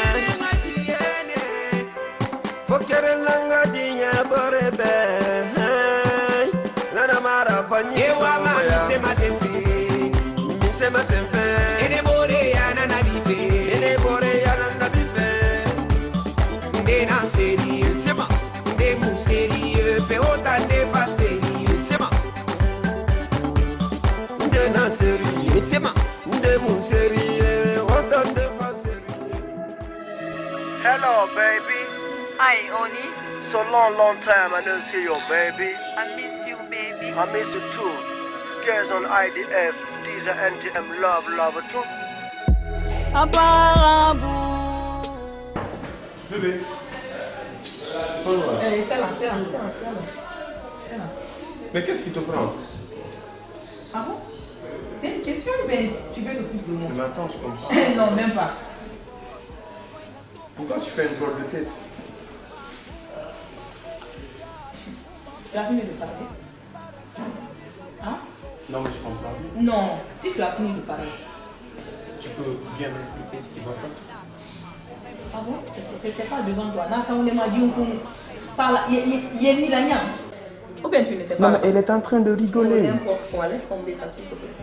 Fo kere ngadinya bore be. Nana mara panyi. Ewa ma mi se ma se fe. Mi se ma se fe. Ene bore ya nana bi fe. Ene bore ya nana bi fe. Nde na sérieux, c'est ma. Nde mu sérieux, pe ota nde fa sérieux, c'est ma. Nde na sérieux, c'est ma. Nde mu sérieux, ota nde fa sérieux. Hello, baby. Hi, honey. So long, long time I don't see you, baby. I miss you, baby. I miss you too. Girls on I D F, these are N T M, love, love too. Bébé, tourne-moi. Eh, c'est là, c'est là, c'est là, c'est là. C'est là. Mais qu'est-ce qui te prend? Ah bon? C'est une question, mais tu veux te foutre de moi? Mais attends, je comprends. Non, même pas. Pourquoi tu fais une drôle de tête? Tu as fini de parler? Hein? Non, mais je comprends. Non, si tu as fini de parler. Tu peux bien m'expliquer ce qui va pas? Ah bon? C'était, c'était pas devant toi. Nata, on est mal dit, on fala, ye, ye, ye, ni la niam. Ou bien tu n'étais pas là. Non, mais elle est en train de rigoler. Oh, n'importe quoi, laisse tomber ça, s'il te plaît.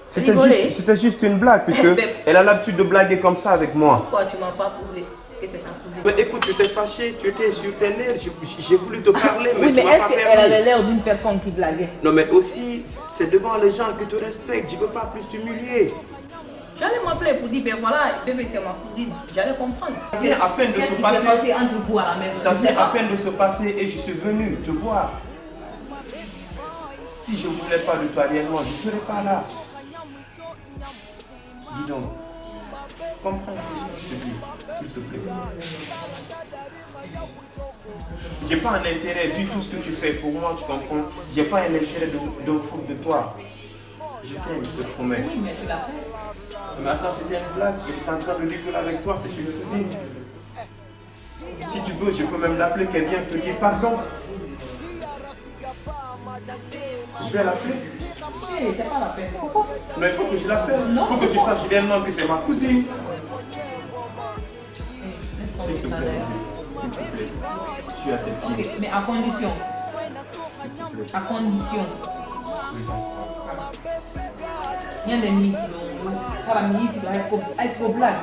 C'était juste, c'était juste une blague, puisque elle a l'habitude de blaguer comme ça avec moi. Pourquoi tu m'as pas prouvé que c'est ta cousine? Mais écoute, tu t'es fâché, tu étais sur tes nerfs, j'ai, j'ai voulu te parler, mais tu m'as pas permis. Oui, mais est-ce qu'elle avait l'air d'une personne qui blaguait? Non, mais aussi, c'est devant les gens que tu respectes, je peux pas plus t'humilier. Tu allais m'appeler pour dire, ben voilà, bébé, c'est ma cousine. J'allais comprendre. Ça vient à peine de se passer. Qu'est-ce qui s'est passé entre vous à la maison? Ça vient à peine de se passer et je suis venu te voir. Si je voulais pas de toi réellement, je serais pas là. Dis donc, Comprends ce que je te dis, s'il te plaît. J'ai pas un intérêt, vu tout ce que tu fais pour moi, tu comprends? J'ai pas un intérêt de, de me foutre de toi. Je t'aime, je te promets. Oui, mais tu l'as fait. Mais attends, c'était une blague. Il est en train de rigoler avec toi, c'est une cousine. Si tu veux, je peux même l'appeler, qu'elle vienne te dire pardon. Je vais l'appeler. Eh, c'est pas la peine. Pourquoi? Mais il faut que je l'appelle. Non, pourquoi? Pour que tu saches réellement que c'est ma cousine. Eh, laisse tomber ça, là. S'il te plaît, s'il te plaît. Je suis à tes pieds. Ok, mais à condition. À condition. Voilà. Nyande mi yiiti ɗo. Kala mi yiiti ɗo, est-ce que, est-ce que blague?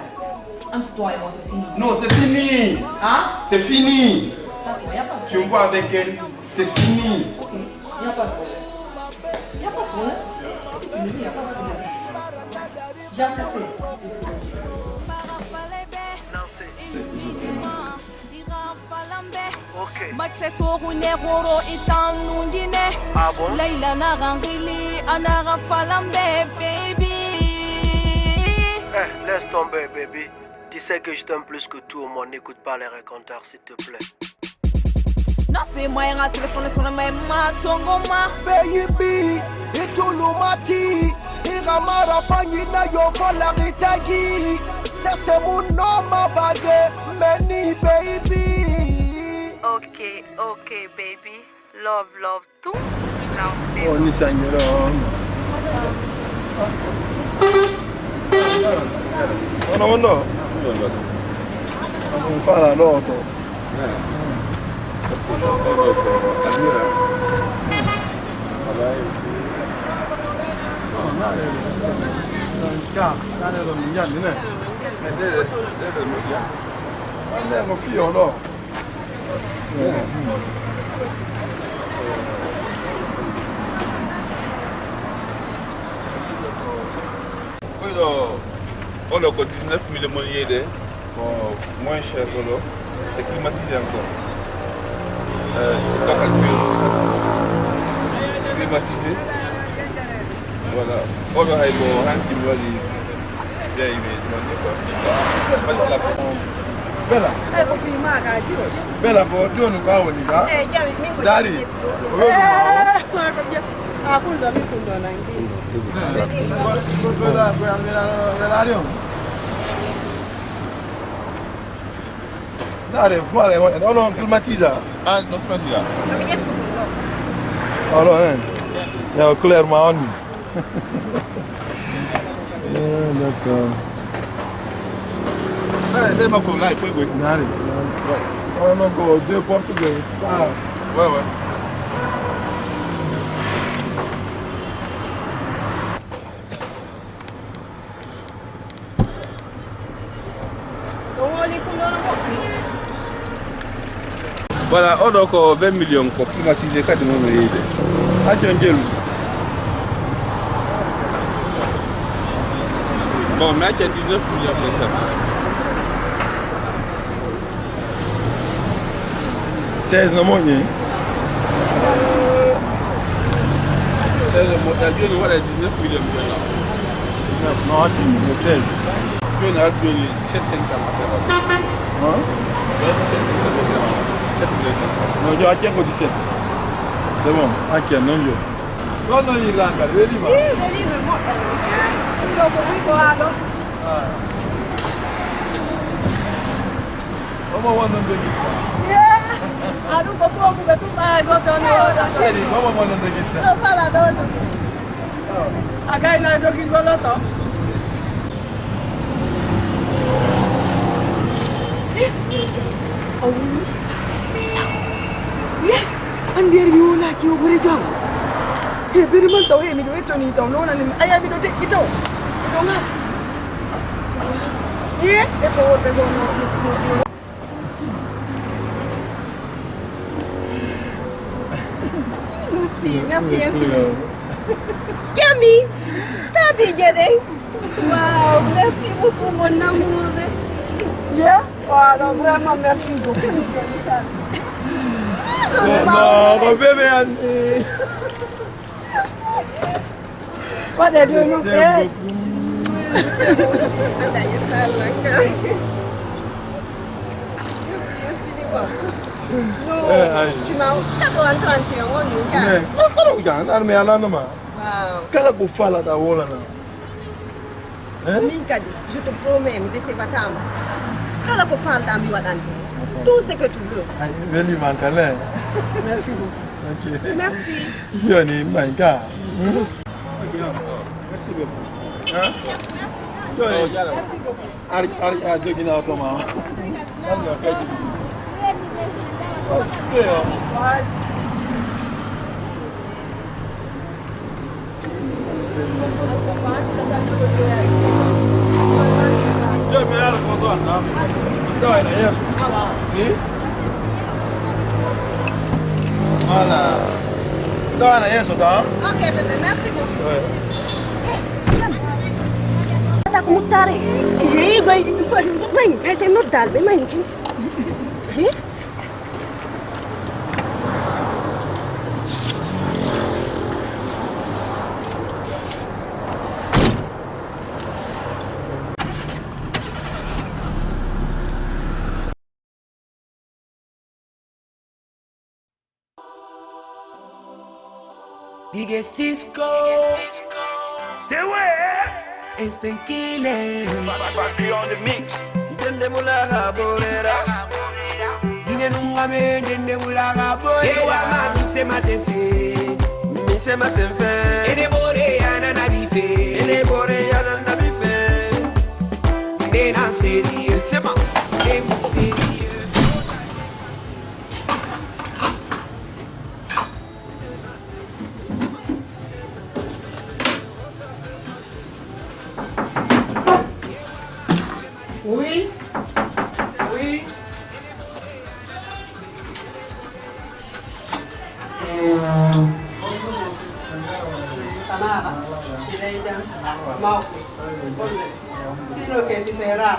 Entre toi et moi, c'est fini. Non, c'est fini. Hein? C'est fini. D'accord, y a pas de problème. Tu me vois avec elle, c'est fini. Ok, y a pas de problème. Y a pas de problème. C'est fini, y a pas de problème. J'ai accepté. Ok. Max Toru ne horo itan nungine. Ah bon? Laila na rangili anara falambe, baby. Eh, laisse tomber, baby. Tu sais que je t'aime plus que tout au monde. N'écoute pas les raconteurs, s'il te plaît. Nase mai nga telefone sona mai matongo ma. Baby, itulumati. Iramara fangi na yo vola ritagi. Sese muno ma bade meni, baby. Ok, ok, baby. Love, love, tout. Now, baby. Oh, ni sangero. Ono, ono. Ono, fala loto. Koy ɗo, oɗo ko dix-neuf mille mon yeyde, ko moins cher ɗo ɗo, c'est climatisé encore. Euh, local pure soixante-six, climatisé. Voilà. Oɗo hay ko hanki mi waɗi, jeeyi mi, mi waɗi quoi. Waɗi la. Bela. Ay, ko fii maa ka jiro. Bela ko jooni ka woni ka. Eh, jawi, min ko dari. Jawi. Ko woni ma o? Eh, ko je-, a kulɗo, min kulɗo nangi. Bela, bela, bela, bela, bela, bela. Nare, mare, mare, non, non, climatisé. Ah, non, climatisé. Alors, hein, il y a clairement un. Eh, d'accord. Eh, c'est ma collègue, puis oui. Nare. Ouais. Oh, non, go, deux portes, deux. Ah. Ouais, ouais. Voilà, oɗo ko vingt millions ko climatisé kadi mo no yeyde. Acca jelu. Bon, mi acca dix-neuf millions cinq cent. Seize no moƴƴi. Seize no moƴƴa, jooni waɗa dix-neuf millions jooni. Dix-neuf, no addi ko seize. Jooni addi jooni sept cinq cent. Hein? Jooni sept cinq cent. Sept millions cinq cent. No, jo, accen ko dix-sept. C'est bon, accen noon yo. Ɗon no yirlangal, welima? Ii, welima moƴƴa. Ɗum ɗo ko ɓuri ko haa ɗo. Ah. Omo won non dogitta. Yee! A ɗum ko fofu ɓe tun ɓaara goto on. Ewa, ɗo. Seri, omo won non dogitta. Ɗo fala ɗo dogiri. A gayno e dogirgol oto. A woni? Ye, anndi yar mi wolaaki o bore jam. He bere man taw he miɗo ettoni taw noon ani aya miɗo deƴƴi taw. Miɗo ŋar. Ye, e ko worɓe goo no, no, no, no. Merci, merci infiniment. Jami, sabi jere. Wow, merci beaucoup, mon amour, merci. Yeah, voilà, vraiment, merci beaucoup. Jami, jami, sabi. Non, mon bébé, Annie. Waɗe ɗo no ɓe. Anta yetta Allah ka. Merci infiniment. Non, eh, ay. Tu m'as cadeau en trente et un, on nous a. Mais, non, kala ko jang, arme ala no ma. Wow. Kala ko fala da wola na. Hein? Min kadi, je te promets, mi dese batama. Kala ko falda mi waɗante. Tout ce que tu veux. Ay, weli man kala. Merci beaucoup. Ok. Merci. Yoni, my God. Hmm? Ok, merci beaucoup. Hein? Yoni. Merci beaucoup. Ari, ari, a jogina oto ma. Ari, a kadi. Ok, o. Yo, mi ara ko to anna. Ndo ina yeso. Ni? Voilà. Ndo ina yeso, da? Ok, bébé, merci beaucoup. Ouais. Ata ko muttare. Hey, goy. May, ay, c'est notre dalle, mais may, tu. Hey? Dige Cisco. Tewe. Este kile. Beyond the mix. Ntende mulaga borera. Dige nunga me ntende mulaga borera. Ewa ma mi se ma se fe. Mi se ma se fe. Ene bore ya na na bi fe. Ene bore ya na na bi fe. Nde na sérieux. Sema. Nde mu sérieux. Oui. Oui. Tanara, mbiɗa e jam. Mawɓe. Golle. Sino kedi feera.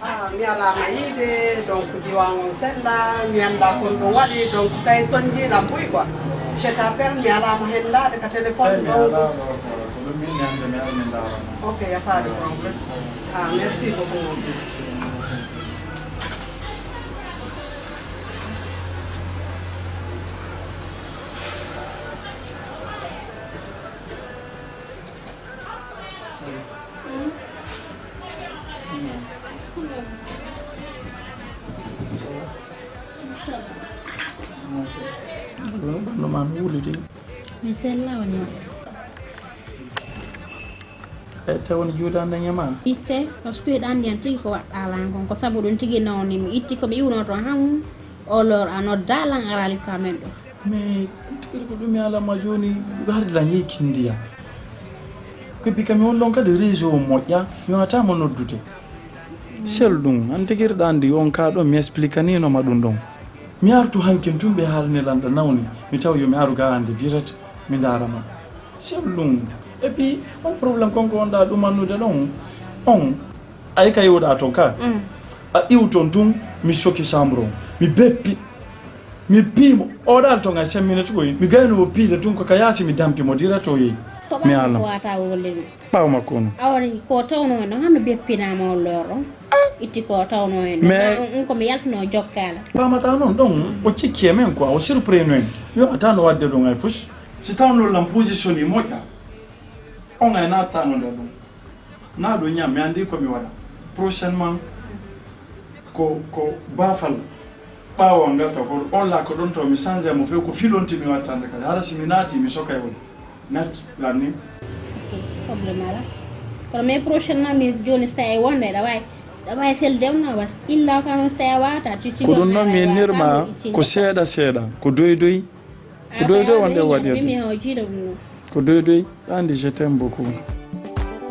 Ah, mi alaama yiide, donc, diwan on sella, mi annda kon ɗum waɗi, donc, tawi sonjiilam buy quoi. Je t'appelle, mi alaama henndaade ka téléphone, donc. Ok, y a pas de problème. Ah, merci beaucoup, mon fils. Hello, ɓandu ma no wuli de. Mi sella on. E taw on juuɗande ñama? Itte, parce que hiɗa anndi an tigi ko waɗɗa lan kon, ko sabu ɗum tigi nawni mi itti ko mi iwno toon han, o lor a nodda lan a raali ko amen ɗo. Mais tigi ko ɗum mi ala ma jooni, ɗum harde lan yehi kindiya. Ko bi kam mi on ɗon kadi réseau o moƴƴa, mi wata mo noddude. Sel ɗum, an tigi hiɗa anndi on ka ɗon mi expliquanino ma ɗum ɗon. Mi artu hankin tun ɓe haalni lan ɗa nawni, mi taw yo mi aru ga hannde direct, mi ndaara ma. Sel ɗum. Et puis, on problème kon ko wonɗa ɗum annude ɗon, on, ay ka iwɗa ton ka. Mm. A iw ton tun, mi soki chambre on. Mi beppi. Mi pii mo. O ɗal ton ay cinq minutes koy. Mi gayno o piide tun ko ka yaasi mi dampi mo direct o yehi. Mi ala. Ko wata wolde mi. Ɓaawo makko on. Awari ko tawno en ɗon, hano beppinaama o lor on. Itti ko tawno en ɗon. Mais ma on, on ko mi yaltuno jokkaala. Pamata noon ɗon, o cikki e men quoi, o surprenu en. Yo ata no wadde ɗum ay fus. Si tawno lan position ni moƴƴa, on ay nattano nder ɗum. Na ɗum ñam, mi anndi ko mi waɗa. Prochainement, ko, ko baafal. Ɓaawo ngal taw ko on la ko ɗon taw mi change mo few ko filonti mi wattande kadi. Hara si mi naati, mi sokay on. Net lanni. Ok, problème ala. Kono mais prochainement mi jooni si tawi wonɓe ɗa wawi, ɗa wawi sel dewna was illa ka noon si tawi a wata cici. Ko ɗum noon mi nirma ko seeɗa seeɗa, ko doy doy. Ko doy doy wonde waɗirde. Mi o jiiɗo ɗum noon. Ko doy doy, andi je t'aime beaucoup.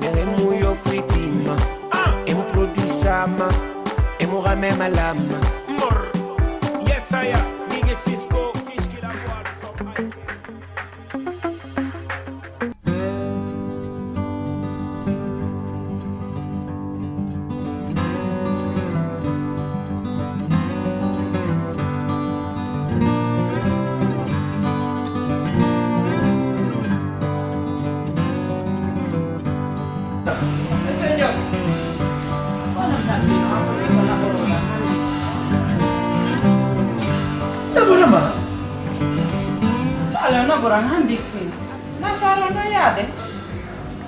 Nere mu yo fritima, e mu produit sama, e mu rame malama. Mor, yes I am, nigga Cisco, fish killer one from I K. Boran han big sin. Na saro no yade.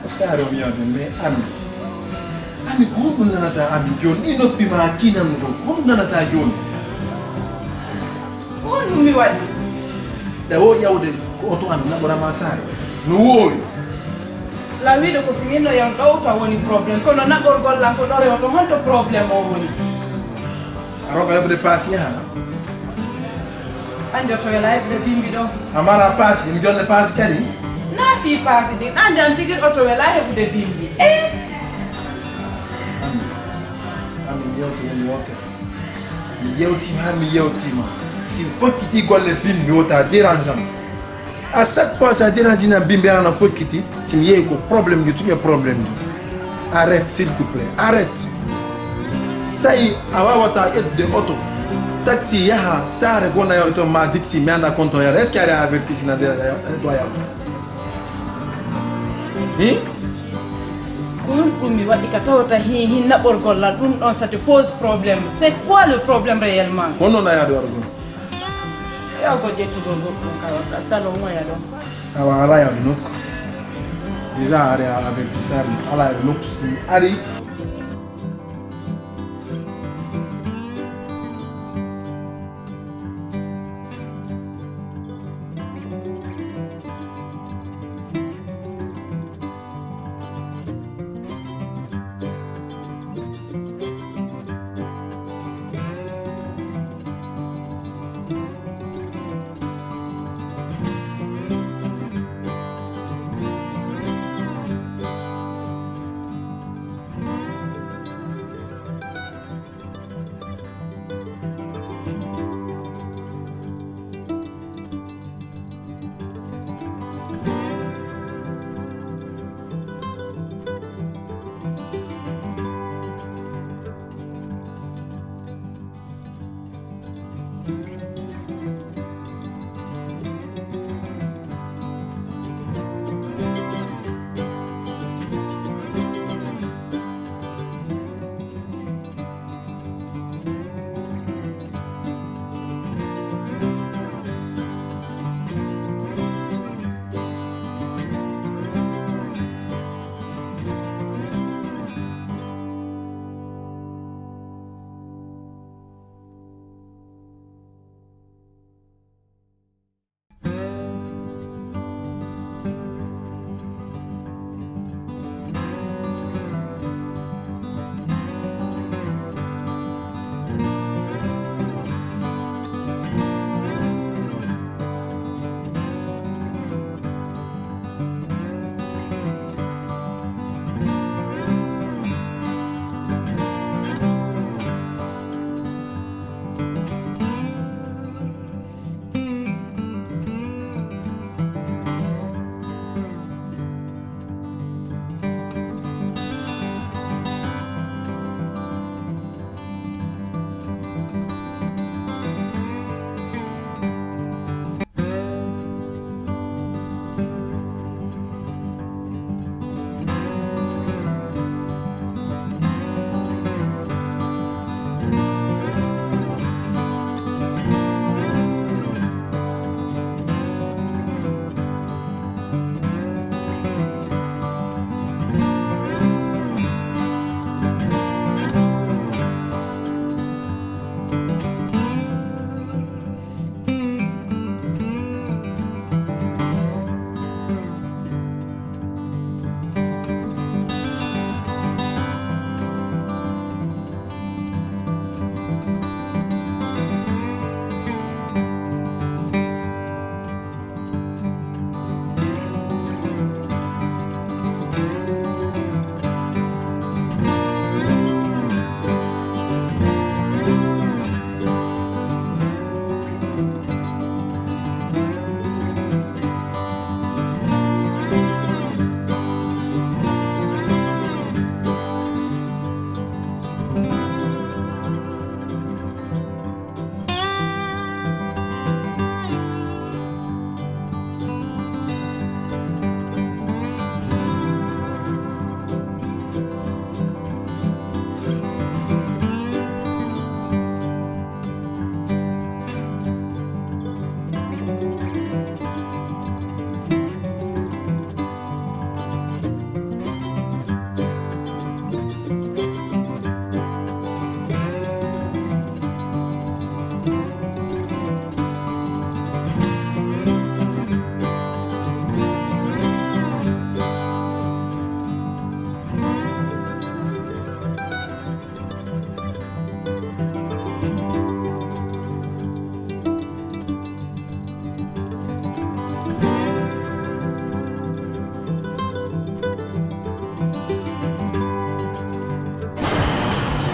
Ko saro mi yade me ami. Ami ko honɗum nanata ami joni? Ɗi noppi ma kinan ɗo. Ko honɗum nanata joni? Ko honɗum mi waɗi? Ɗe wo ƴawde ko oto an naɓora ma saare. No woowi. La wiide ko si min no yon ɗowta woni problème. Kono naɓorgol lan ko ɗo rewoto honto problème o woni? A roga yoɓde paasi yaha. Andi oto wela heɓde bimbi ɗo. A mara paasi, mi jonne paasi kadi. Na fii paasi ɗin, andi an tigi oto wela heɓude bimbi. Eh! Ami, ami mi yewti woni wotere. Mi yewtima, mi yewtima. Si fokkiti golle bimbi wota dérange am. À chaque fois sa dérange nan bimbi ana fokkiti, si mi yehi ko problème ji, tuña problème ji. Arrête, s'il te plaît, arrête. Si tawi a wawata ƴettude oto, taxi yaha saare gona yaw toon ma dixi mi anda konto yara. Est-ce que aɗa avertisi na nde aɗa yaw- aɗa yaw? Hi? Ko honɗum mi waɗi ka tawata hin hin naɓorgol lan ɗum ɗon ça te pose problème? C'est quoi le problème réellement? Honno na yaade wargol? Yawgo ƴettugol goɗɗum ka wakka salon waya ɗon. Awa ala yaade nokku. Déjà are a avertisseur ala yaade nokku si ari.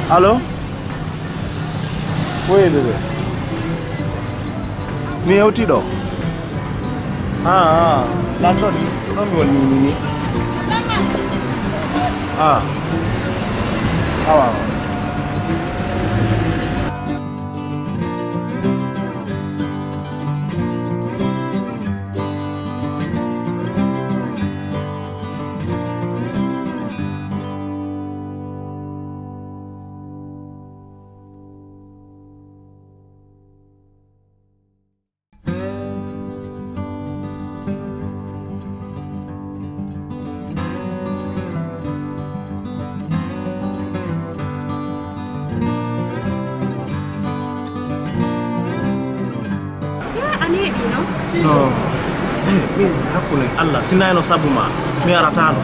Allo? Ko wiyde de? Mi hewtii ɗo. Ah, ah. Lan ɗon? Ko ɗon mi woni ni. Ah. Awa, awa. Ya, a neeɓi, no? No. Eh, min hakkunde Allah, sinayno sabu ma, mi arataano.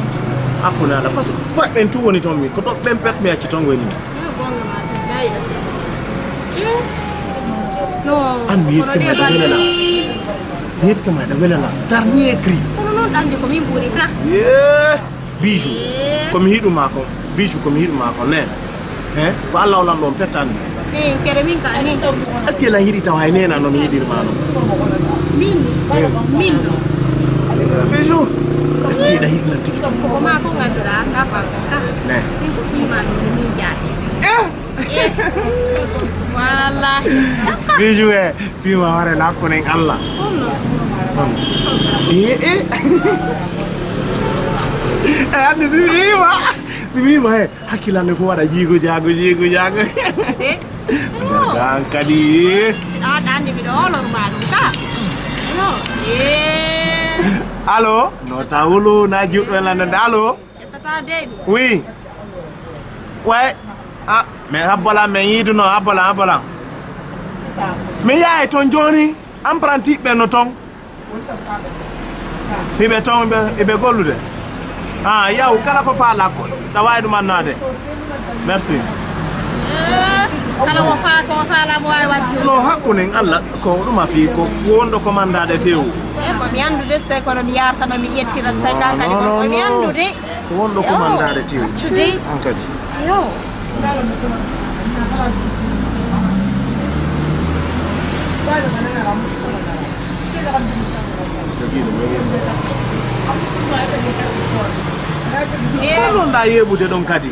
Hakkunde Allah, parce que fof ɓen tu woni toon, min ko ɗo ɓen pet mi acci toon woni min. Yo, goonga ma, nayi ɗo so. Eh? No. An mi yetti ma da welela. Mi yetti ma da welela. Darnier cri. Kono noon ɗande ko min ɓuri ka. Yee. Bijou, ko mi hiɗu maa ko, Bijou, ko mi hiɗu maa ko, neen. He? Ko Allah o lanɗo on pettanmi. Min, kere min ka ni. Est-ce que lan yiɗi tawa hay nena no mi yiɗir maa no? Min, min no. Bijou, est-ce que hiɗa hiɗi lan tigi tigi? Ko maa ko ngannduɗaa, ngam an ka. Ne. Min ko fii maa no mi jaati. Eh? Eh. Wallahi. Bijou e fima ware lakkunen Allah. Honno? Eh, eh. E andi si wima, si wima he hakkilande fof waɗa jiigo jaago jiigo jaago. Eh? Nder ga an kadi. Aɗa andi miɗo olor ma ɗum ka. No. Eh. Allo? No tawulu na juɗɗo e landande. Allo? Ƴettata dey ɗum. Oui. Way. Ah, mais habbola, mais yiiduno, habbola, habbola. Mi yahay toon jooni, emprunté ɓe no toon. Hiɓe toon, ɓe, ɓe gollude. Ah, yaw, kala ko faalaa ko, ɗa waawi ɗum annaade. Merci. Eh, kala ko faa-, ko faalaa mo waawi waɗde. No hakkunen Allah, ko ɗum a fii ko wonɗo ko manndaade tew. Eh, ko mi anndude, so tawi kono mi yartano, mi ƴettira, so tawi ka kadi non, ko mi non, non. Anndude. Ko wonɗo ko manndaade tew. Accu dey. An kadi. Yo. Ko ɗum ɗa yeeɓude ɗon kadi?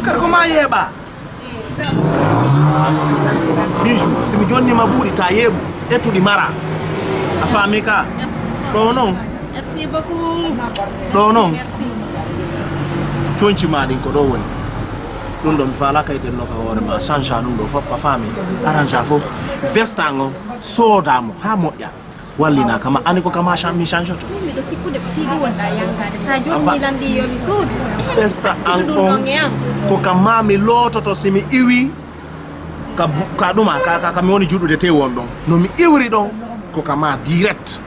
Kadi ko ma yeeɓa. Bijou, si mi jonni ma buuɗi ta yeeɓu, ettuɗi mara. A faami ka? Merci. Ɗo non. Merci beaucoup. Ɗo non. Merci. Conci ma ɗin ko ɗo woni. Ɗum ɗo mi faalaka e ɓenno ka hoore ma. Change ɗum ɗo fof, a faami? Arrange fof. Vesta ngo, sooda mo, ha moƴƴa. Wallina kama, ani ko kama chan-, mi change to. Min miɗo sikkude ko fii ɗum wonɗa yangaade. Sa jonni lan ɗi yo mi soodu. Vesta an ɗum on, ɗon e an. Ko kama mi loototo si mi iwi. Ka bu-, ka ɗuma, ka, ka, ka mi woni juɗude tew won ɗon. No mi iwri ɗon, ko ka ma direct.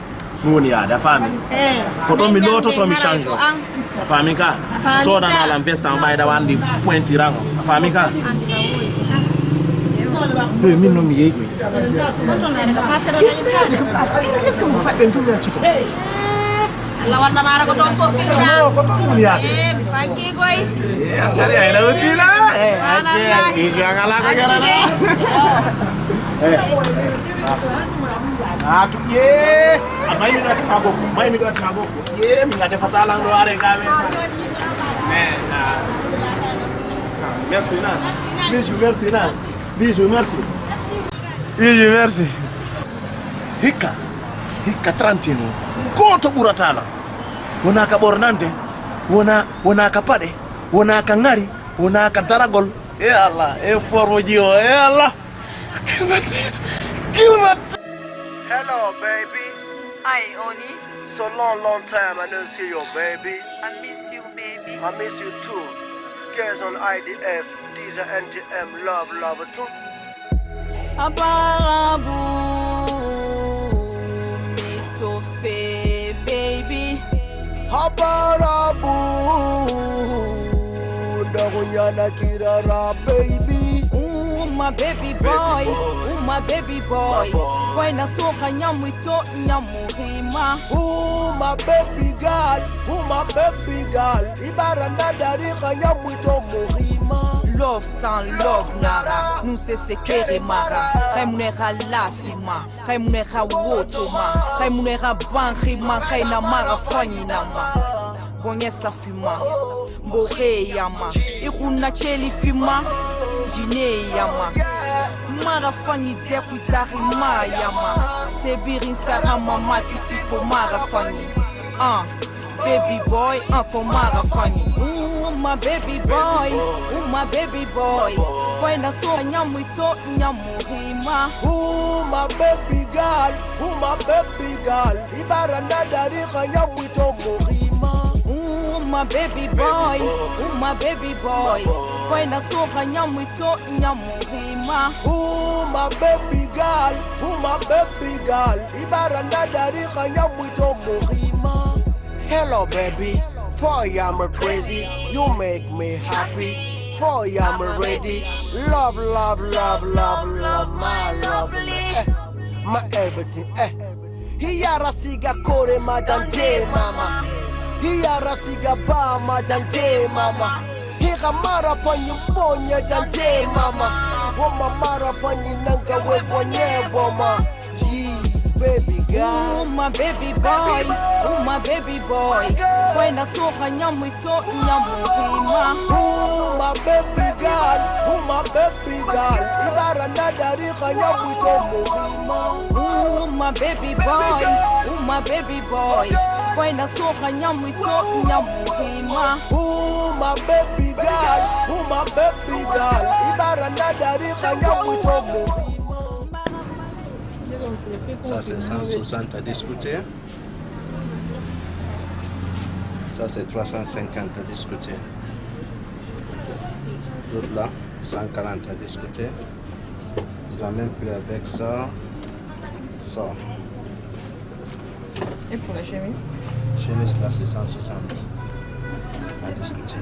Mi woni yaade, a faami? Eh. Ko ɗon mi loototo, mi change. A faami ka? A faami ka? Soodana lan veste an ɓayda wandi pointirango. A faami ka? Andi ka woni. Eh, min noon mi yeeƴi. Ko toon ene ka passe ɗon. Ene ka passe. Ene ka mo faɗɗen tun mi accito. Allah walla maara ko toon fof kiɗuɗaa. No, ko toon woni yaade. Eh, mi fankii koy. Eh, a gari ay lawtina. Eh, acce, acce, acce, ala ko jarata. Eh. A tu-, ye. A may mi ɗo attima bokko. May mi ɗo attima bokko. Ye, mi nga defata lan ɗo are ga men. Mais, ah, merci, na. Bijou, merci, na. Bijou, merci. Bijou, merci. Hikka, hikka trente et un o. Gooto ɓurata lan. Wonaa ka ɓornande, wonaa, wonaa ka paɗe, wonaa ka ŋari, wonaa ka daragol. E Allah, e forme ji o, e Allah. Kilmatis, kilmat. Hello, baby. Hi, honey. So long, long time I don't see you, baby. I miss you, baby. I miss you too. Girls on I D F, D J N G M, love, love too. Abarabu, mi to fe, baby. Abarabu, dago nyana kirara, baby. Ooh, my baby boy. Ooh, my baby boy. Boy na soha nyamu ito, nyamu hima. Ooh, my baby girl. Ooh, my baby girl. Ibara na dari ka nyamu ito muhima. Love tan love nara, nuse sekere mara. Kai munera lasima, kai munera wotoma, kai munera banrima, kai na mara fanyi nama. Bonyesa fima, mbore yama, iruna keli fima, jine yama. Mara fanyi dekwi tari ma yama. Sebirin sarama matiti fo mara fanyi. Ah. Baby boy, enfant mara fanyi. Ooh, my baby boy, ooh, my baby boy. Boy na so nyamwito nyamurima. Ooh, my baby girl, ooh, my baby girl. Ibara na dari ka nyamwito murima. Ooh, my baby boy, ooh, my baby boy. Boy na so nyamwito nyamurima. Ooh, my baby girl, ooh, my baby girl. Ibara na dari ka nyamwito murima. Hello, baby. For you, I'm crazy. You make me happy. For you, I'm ready. Love, love, love, love, love, my lovely. Eh, my everything. Eh. Hiyara siga kore madante mama. Hiyara siga ba madante mama. Hira mara fanyi bonye dante mama. Woma mara fanyi nanga we bonye boma. Yee, baby girl. Ooh, my baby boy. Ooh, my baby boy. Boy na so nyamwito nyamurima. Ooh, my baby girl. Ooh, my baby girl. Ibara na dari ka nyamwito murima. Ooh, my baby boy. Ooh, my baby boy. Boy na so nyamwito nyamurima. Ooh, my baby girl. Ooh, my baby girl. Ibara na dari ka nyamwito murima. Ça, c'est cent soixante à discuter. Ça, c'est trois cent cinquante à discuter. L'autre là, cent quarante à discuter. C'est la même prix avec ça. Ça. Et pour la chemise? Chemise là, c'est cent soixante. À discuter.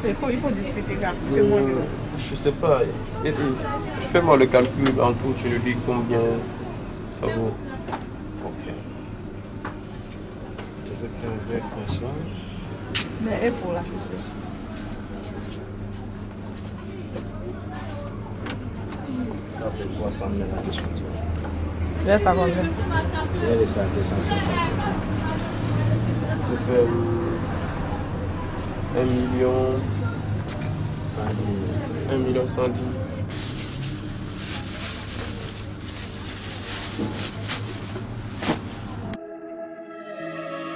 Il faut, il faut discuter là, parce que moi, euh, je sais pas. Et, et, fais-moi le calcul en tout, tu nous dis combien ça vaut. Ok. Je vais faire avec comme ça. Mais et pour la chaussure? Ça, c'est trois cent mille à discuter. Là, ça combien? Là, ça deux cent cinquante. Je peux faire un million cent dix mille. Un million cent dix mille.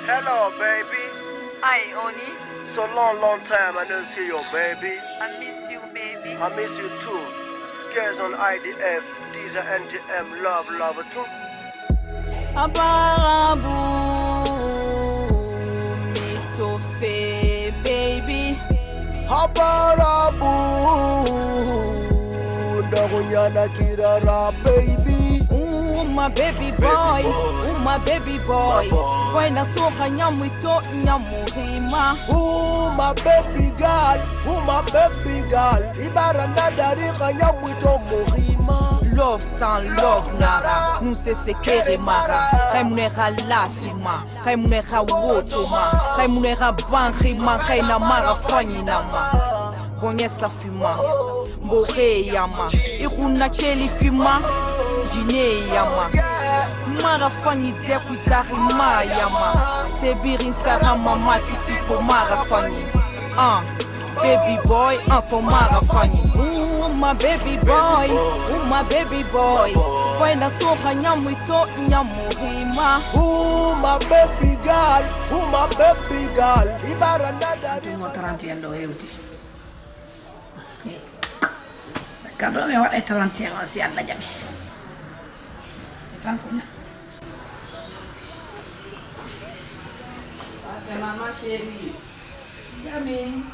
Hello, baby. Hi, honey. So long, long time I don't see you, baby. I miss you, baby. I miss you too. Girls on I D F, these are N T M, love, love too. Abarabu mitofe, baby. Habarabu, ndakunyana kirara, baby. Ooh, my baby boy, ooh, my baby boy. Boy na soha nyamwito nyamurima. Ooh, my baby girl, ooh, my baby girl. Ibara na dari ka nyamwito murima. Love tan love nara, nuse sekere mara. Kai munera lasima. Kai munera wotoma, kai munera banrima, kai na mara fanyi nama. Bonyesa fima, mbore yama, iruna keli fima, jine yama. Mara fanyi dekwi tari ma yama. Sebirin sarama matiti fo mara fanyi. Ah. Baby boy, enfant mara fanyi. Ooh, my baby boy, ooh, my baby boy. Boy na soha nyamwito nyamurima. Ooh, my baby girl, ooh, my baby girl. Ibara na dari. Mo trente et un ɗo hewti. Kado mi waɗa trente et un o si Allah jaɓi. Tan ko ña. C'est maman chérie. Jami.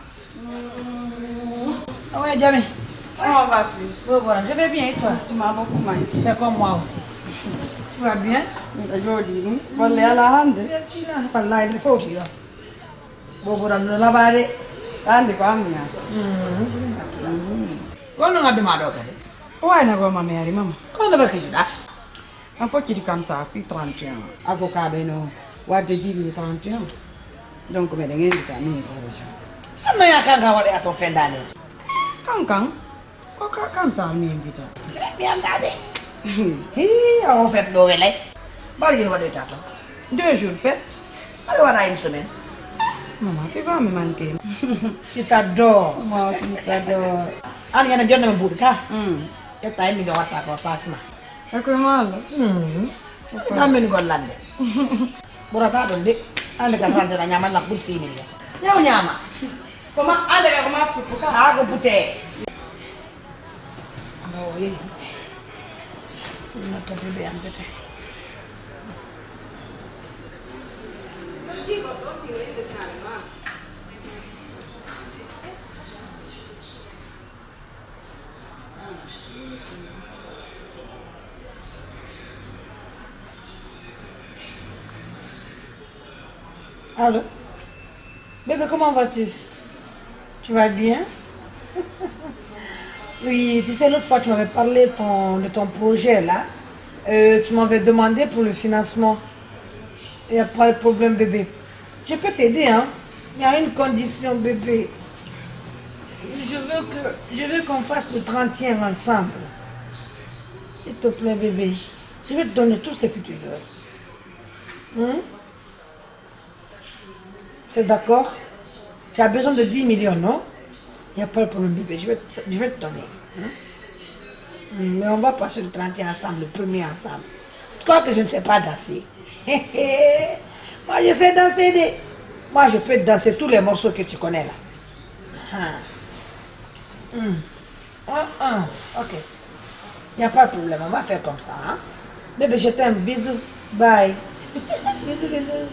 Ah ouais, Jami. Comment vas-tu? Oui, voilà, je vais bien et toi? Tu m'as beaucoup manqué. C'est comme moi aussi. Tu vas bien? Jodi, hmm? Wallahi, ala hande. Je suis là. Wallahi, il faut dire. Bobo tan no labaade. Hande ko am mi yaata. Kono ngaddu ma ɗo kadi. Wayna ko mami ari mama. Kono no barki juɗa. An fokkiti kam sa fi trente et un. Avocat ɓe no wadde jiɗi trente et un. Donc meɗen invita min o région. Anno ya kanga waɗe ato fendani. Kan kan. Ko ka kam sa ni invita. Mi anda de. Hi, o fet do welay. Bal jir wado tato. Deux jours pet. Ala wala une semaine. Maman, tu vas me manquer. Je t'adore. Moi aussi, je t'adore. An yana jonna me budka. Hmm. Ya tay mi do wata ko pasma. Ako malo. Hmm. Kam men gollande. Burata don de. Ande ka trente na nyama la pour six millions. Nyaw nyama. Koma ande ka koma supu ka. Ha ko pute. Awa o yehi. Ɗum noddata bébé am tete. Allô? Bébé, comment vas-tu? Tu vas bien? Oui, tu sais, l'autre fois, tu m'avais parlé de ton, de ton projet, là. Euh, tu m'avais demandé pour le financement. Il n'y a pas de problème, bébé. Je peux t'aider, hein. Il y a une condition, bébé. Je veux que, je veux qu'on fasse le trente et un ensemble. S'il te plaît, bébé. Je vais te donner tout ce que tu veux. Hein? C'est d'accord? Tu as besoin de dix millions, non? Il n'y a pas de problème, bébé. Je vais te, je vais te donner. Hein? Mais on va passer le trente et un ensemble, le premier ensemble. Tu crois que je ne sais pas danser? Moi, je sais danser. Des... Moi, je peux danser tous les morceaux que tu connais là. Ah. Hmm. Ah, ah, ok. Il n'y a pas de problème, on va faire comme ça, hein? Bébé, je t'aime, bisous, bye. Bisous, bisous.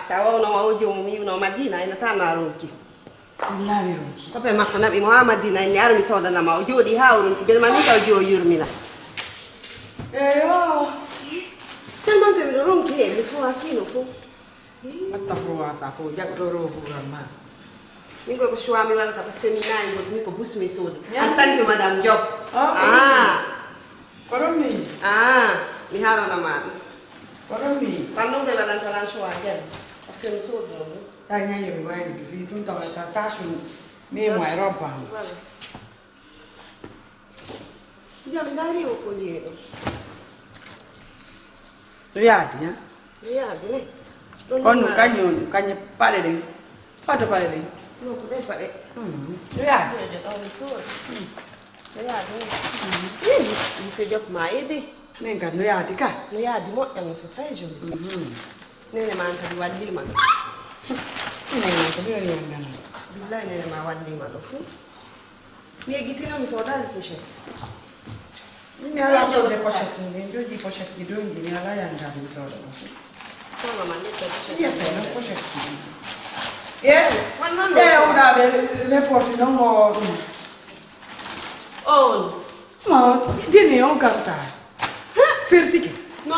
Sa wawno ma o jomu mi no Madina ina tana ronki. Wallahi mi ronki. Kope makko naɓi mo ha Madina, inni ara mi sodanama. O jooɗi ha o ronki. Bel ma ni ka o jooɗi yurmina. Eyo. Tellement que miɗo ronki he, mi fo asino fo. Atta fo wasa fo, jaɓto ro huran ma. Min ko ko choix mi waɗata parce que mi nayi ngot mi ko bus mi sodi. En tant que madame Diop. Ah. Ko ɗum ni? Ah, mi haalana ma ɗum. Ko ɗum ni? Kan ɗum koye waɗanta lan choix ken. Parce que mi sodi ɗum. Ta ñayi mi wayni to fi tun tawa ta tasu. Mi mo e roba. Voilà. Jam dari o ko liye ɗo. No yaadi, ha? No yaadi ne. Kono ɗum kañum, kañum paɗe ɗen. Fadde paɗe ɗen. No ko ɗen paɗe. No yaadi. Ɗo mi soodi. No yaadi ne. Ii, monsieur Diop ma aidé. Min kadi no yaadi ka. No yaadi moƴƴa, c'est très joli. Nene ma an kadi wallima. Nene ma kadi wallima. Billahi nene ma wallima ɗo fuu. Mi eggitino mi soodani pochette. Mi ala soode pochette, min jogii pochette ji ɗo, mi ala yanndaade mi sooda ɗum. Kono ma ƴetta pochette. Ƴetta noon pochette ji. E, e wonaaɓe reporti noon ko ɗum. On. Ma dini on kam sa. Firtike. No,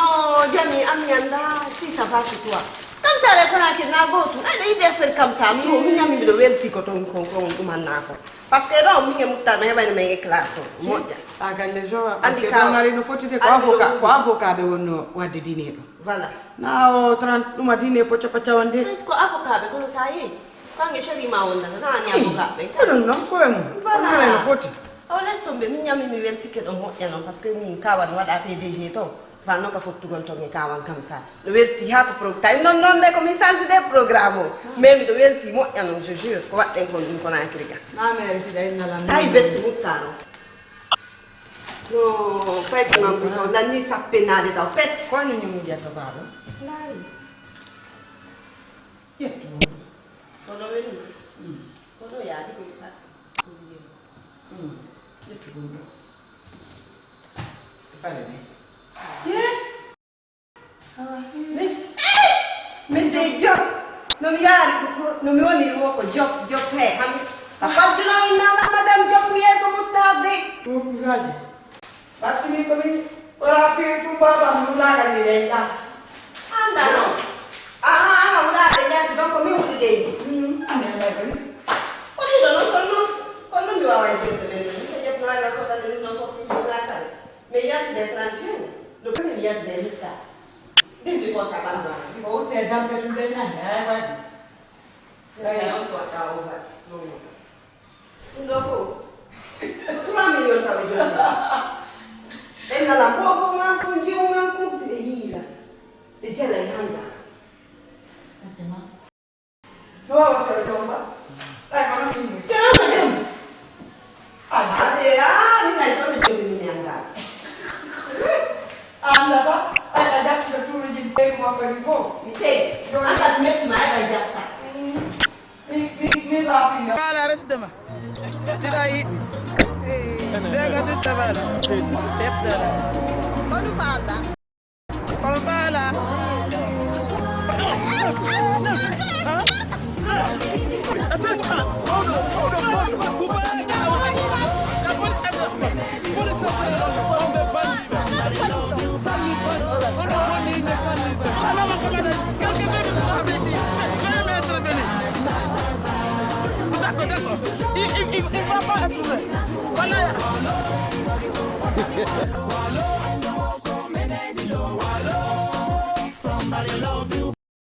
Jami, ami anda si ça va chez toi. Comme ça, les connais na go tu. Ay, il est fait comme ça. Trop, mi ñami mi do welti ko ton kon kon ɗum annako. Parce que ɗo min e muttanno heɓani men éclat to moƴƴa. A galle jo. Andi ka ngari no foti de ko avocat, ko avocat ɓe wonno wadde dine ɗo. Voilà. Na o trente ɗuma dine pocca pacca wonde. Est-ce que avocat ɓe kono sa yehi? Kange chéri ma wondata na ani avocat ɓe. Ko ɗum non ko e mum. Voilà. No foti. O les tombe min ñami mi weltike ɗo moƴƴa non parce que min kawan waɗa P D G to. Fanno ka fottugol to mi kawan kam sa. No welti ha ko pro tawi non non de ko min sansi de programme o. Mais miɗo welti moƴƴa non je jure ko waɗɗen kon ɗum ko na kirga. Na mere si day nalan. Sa i veste muttano. No pet man ko so nanni sappe nade taw pet. Ko ñu ñu mu jatto ba do. Nari. Ƴettu ɗum. Kono weli. Kono yaadi ko yiɗa. Ƴettu ɗum ɗo. Pare ni. Monsieur Diop. No mi yaari ko, no mi woniri wo ko Joop, Joop he, kam a falduno inna lan madame Joop yeeso muttarde. Ko kusaji. Battini ko min, wala fiiri tum baba mi wulagal mi ɓe jaati. Anda no? Ah, ah, wulagal jaati, donc mi wuli dey. Hmm, ande lay ko ni. Ko ɗiɗo noon, kono noon, kono noon mi wawa e jodde ɓen noon. Mi so Joop no wayla sodande ɗum noon fof ɗum wulagal. Mais il y a des trente et un, le premier il y a des hectares. Bimbi ko sa ɓandu. Si ko wutte dampe tun de ñande, ay waɗi. Ay, on ko waɗɗa o waɗi. Non, non. Ɗum ɗo fof. Ko trois millions tawa joni. Ɓen nana bobo man ko jiwo man ko si ɓe yiila. Ɓe jara e hanga. Ajama. No wawa sere jomba. Ay, kono min. Sere on ko jom. Ay, ade, ah, min ay sono jom min anda. Anda ta, ay, a jatti ko suuru jin pewu makko ni fof. Mi tey. An ka si metti ma ay, ay jatta. Ni, ni, ni la fi. Kala resde ma. Sira yiɗi. Dega sutta bala. Debdala. Konu falda. Kono faala. D'accord, d'accord. Il, il, il, il va pas être vrai. Voilà.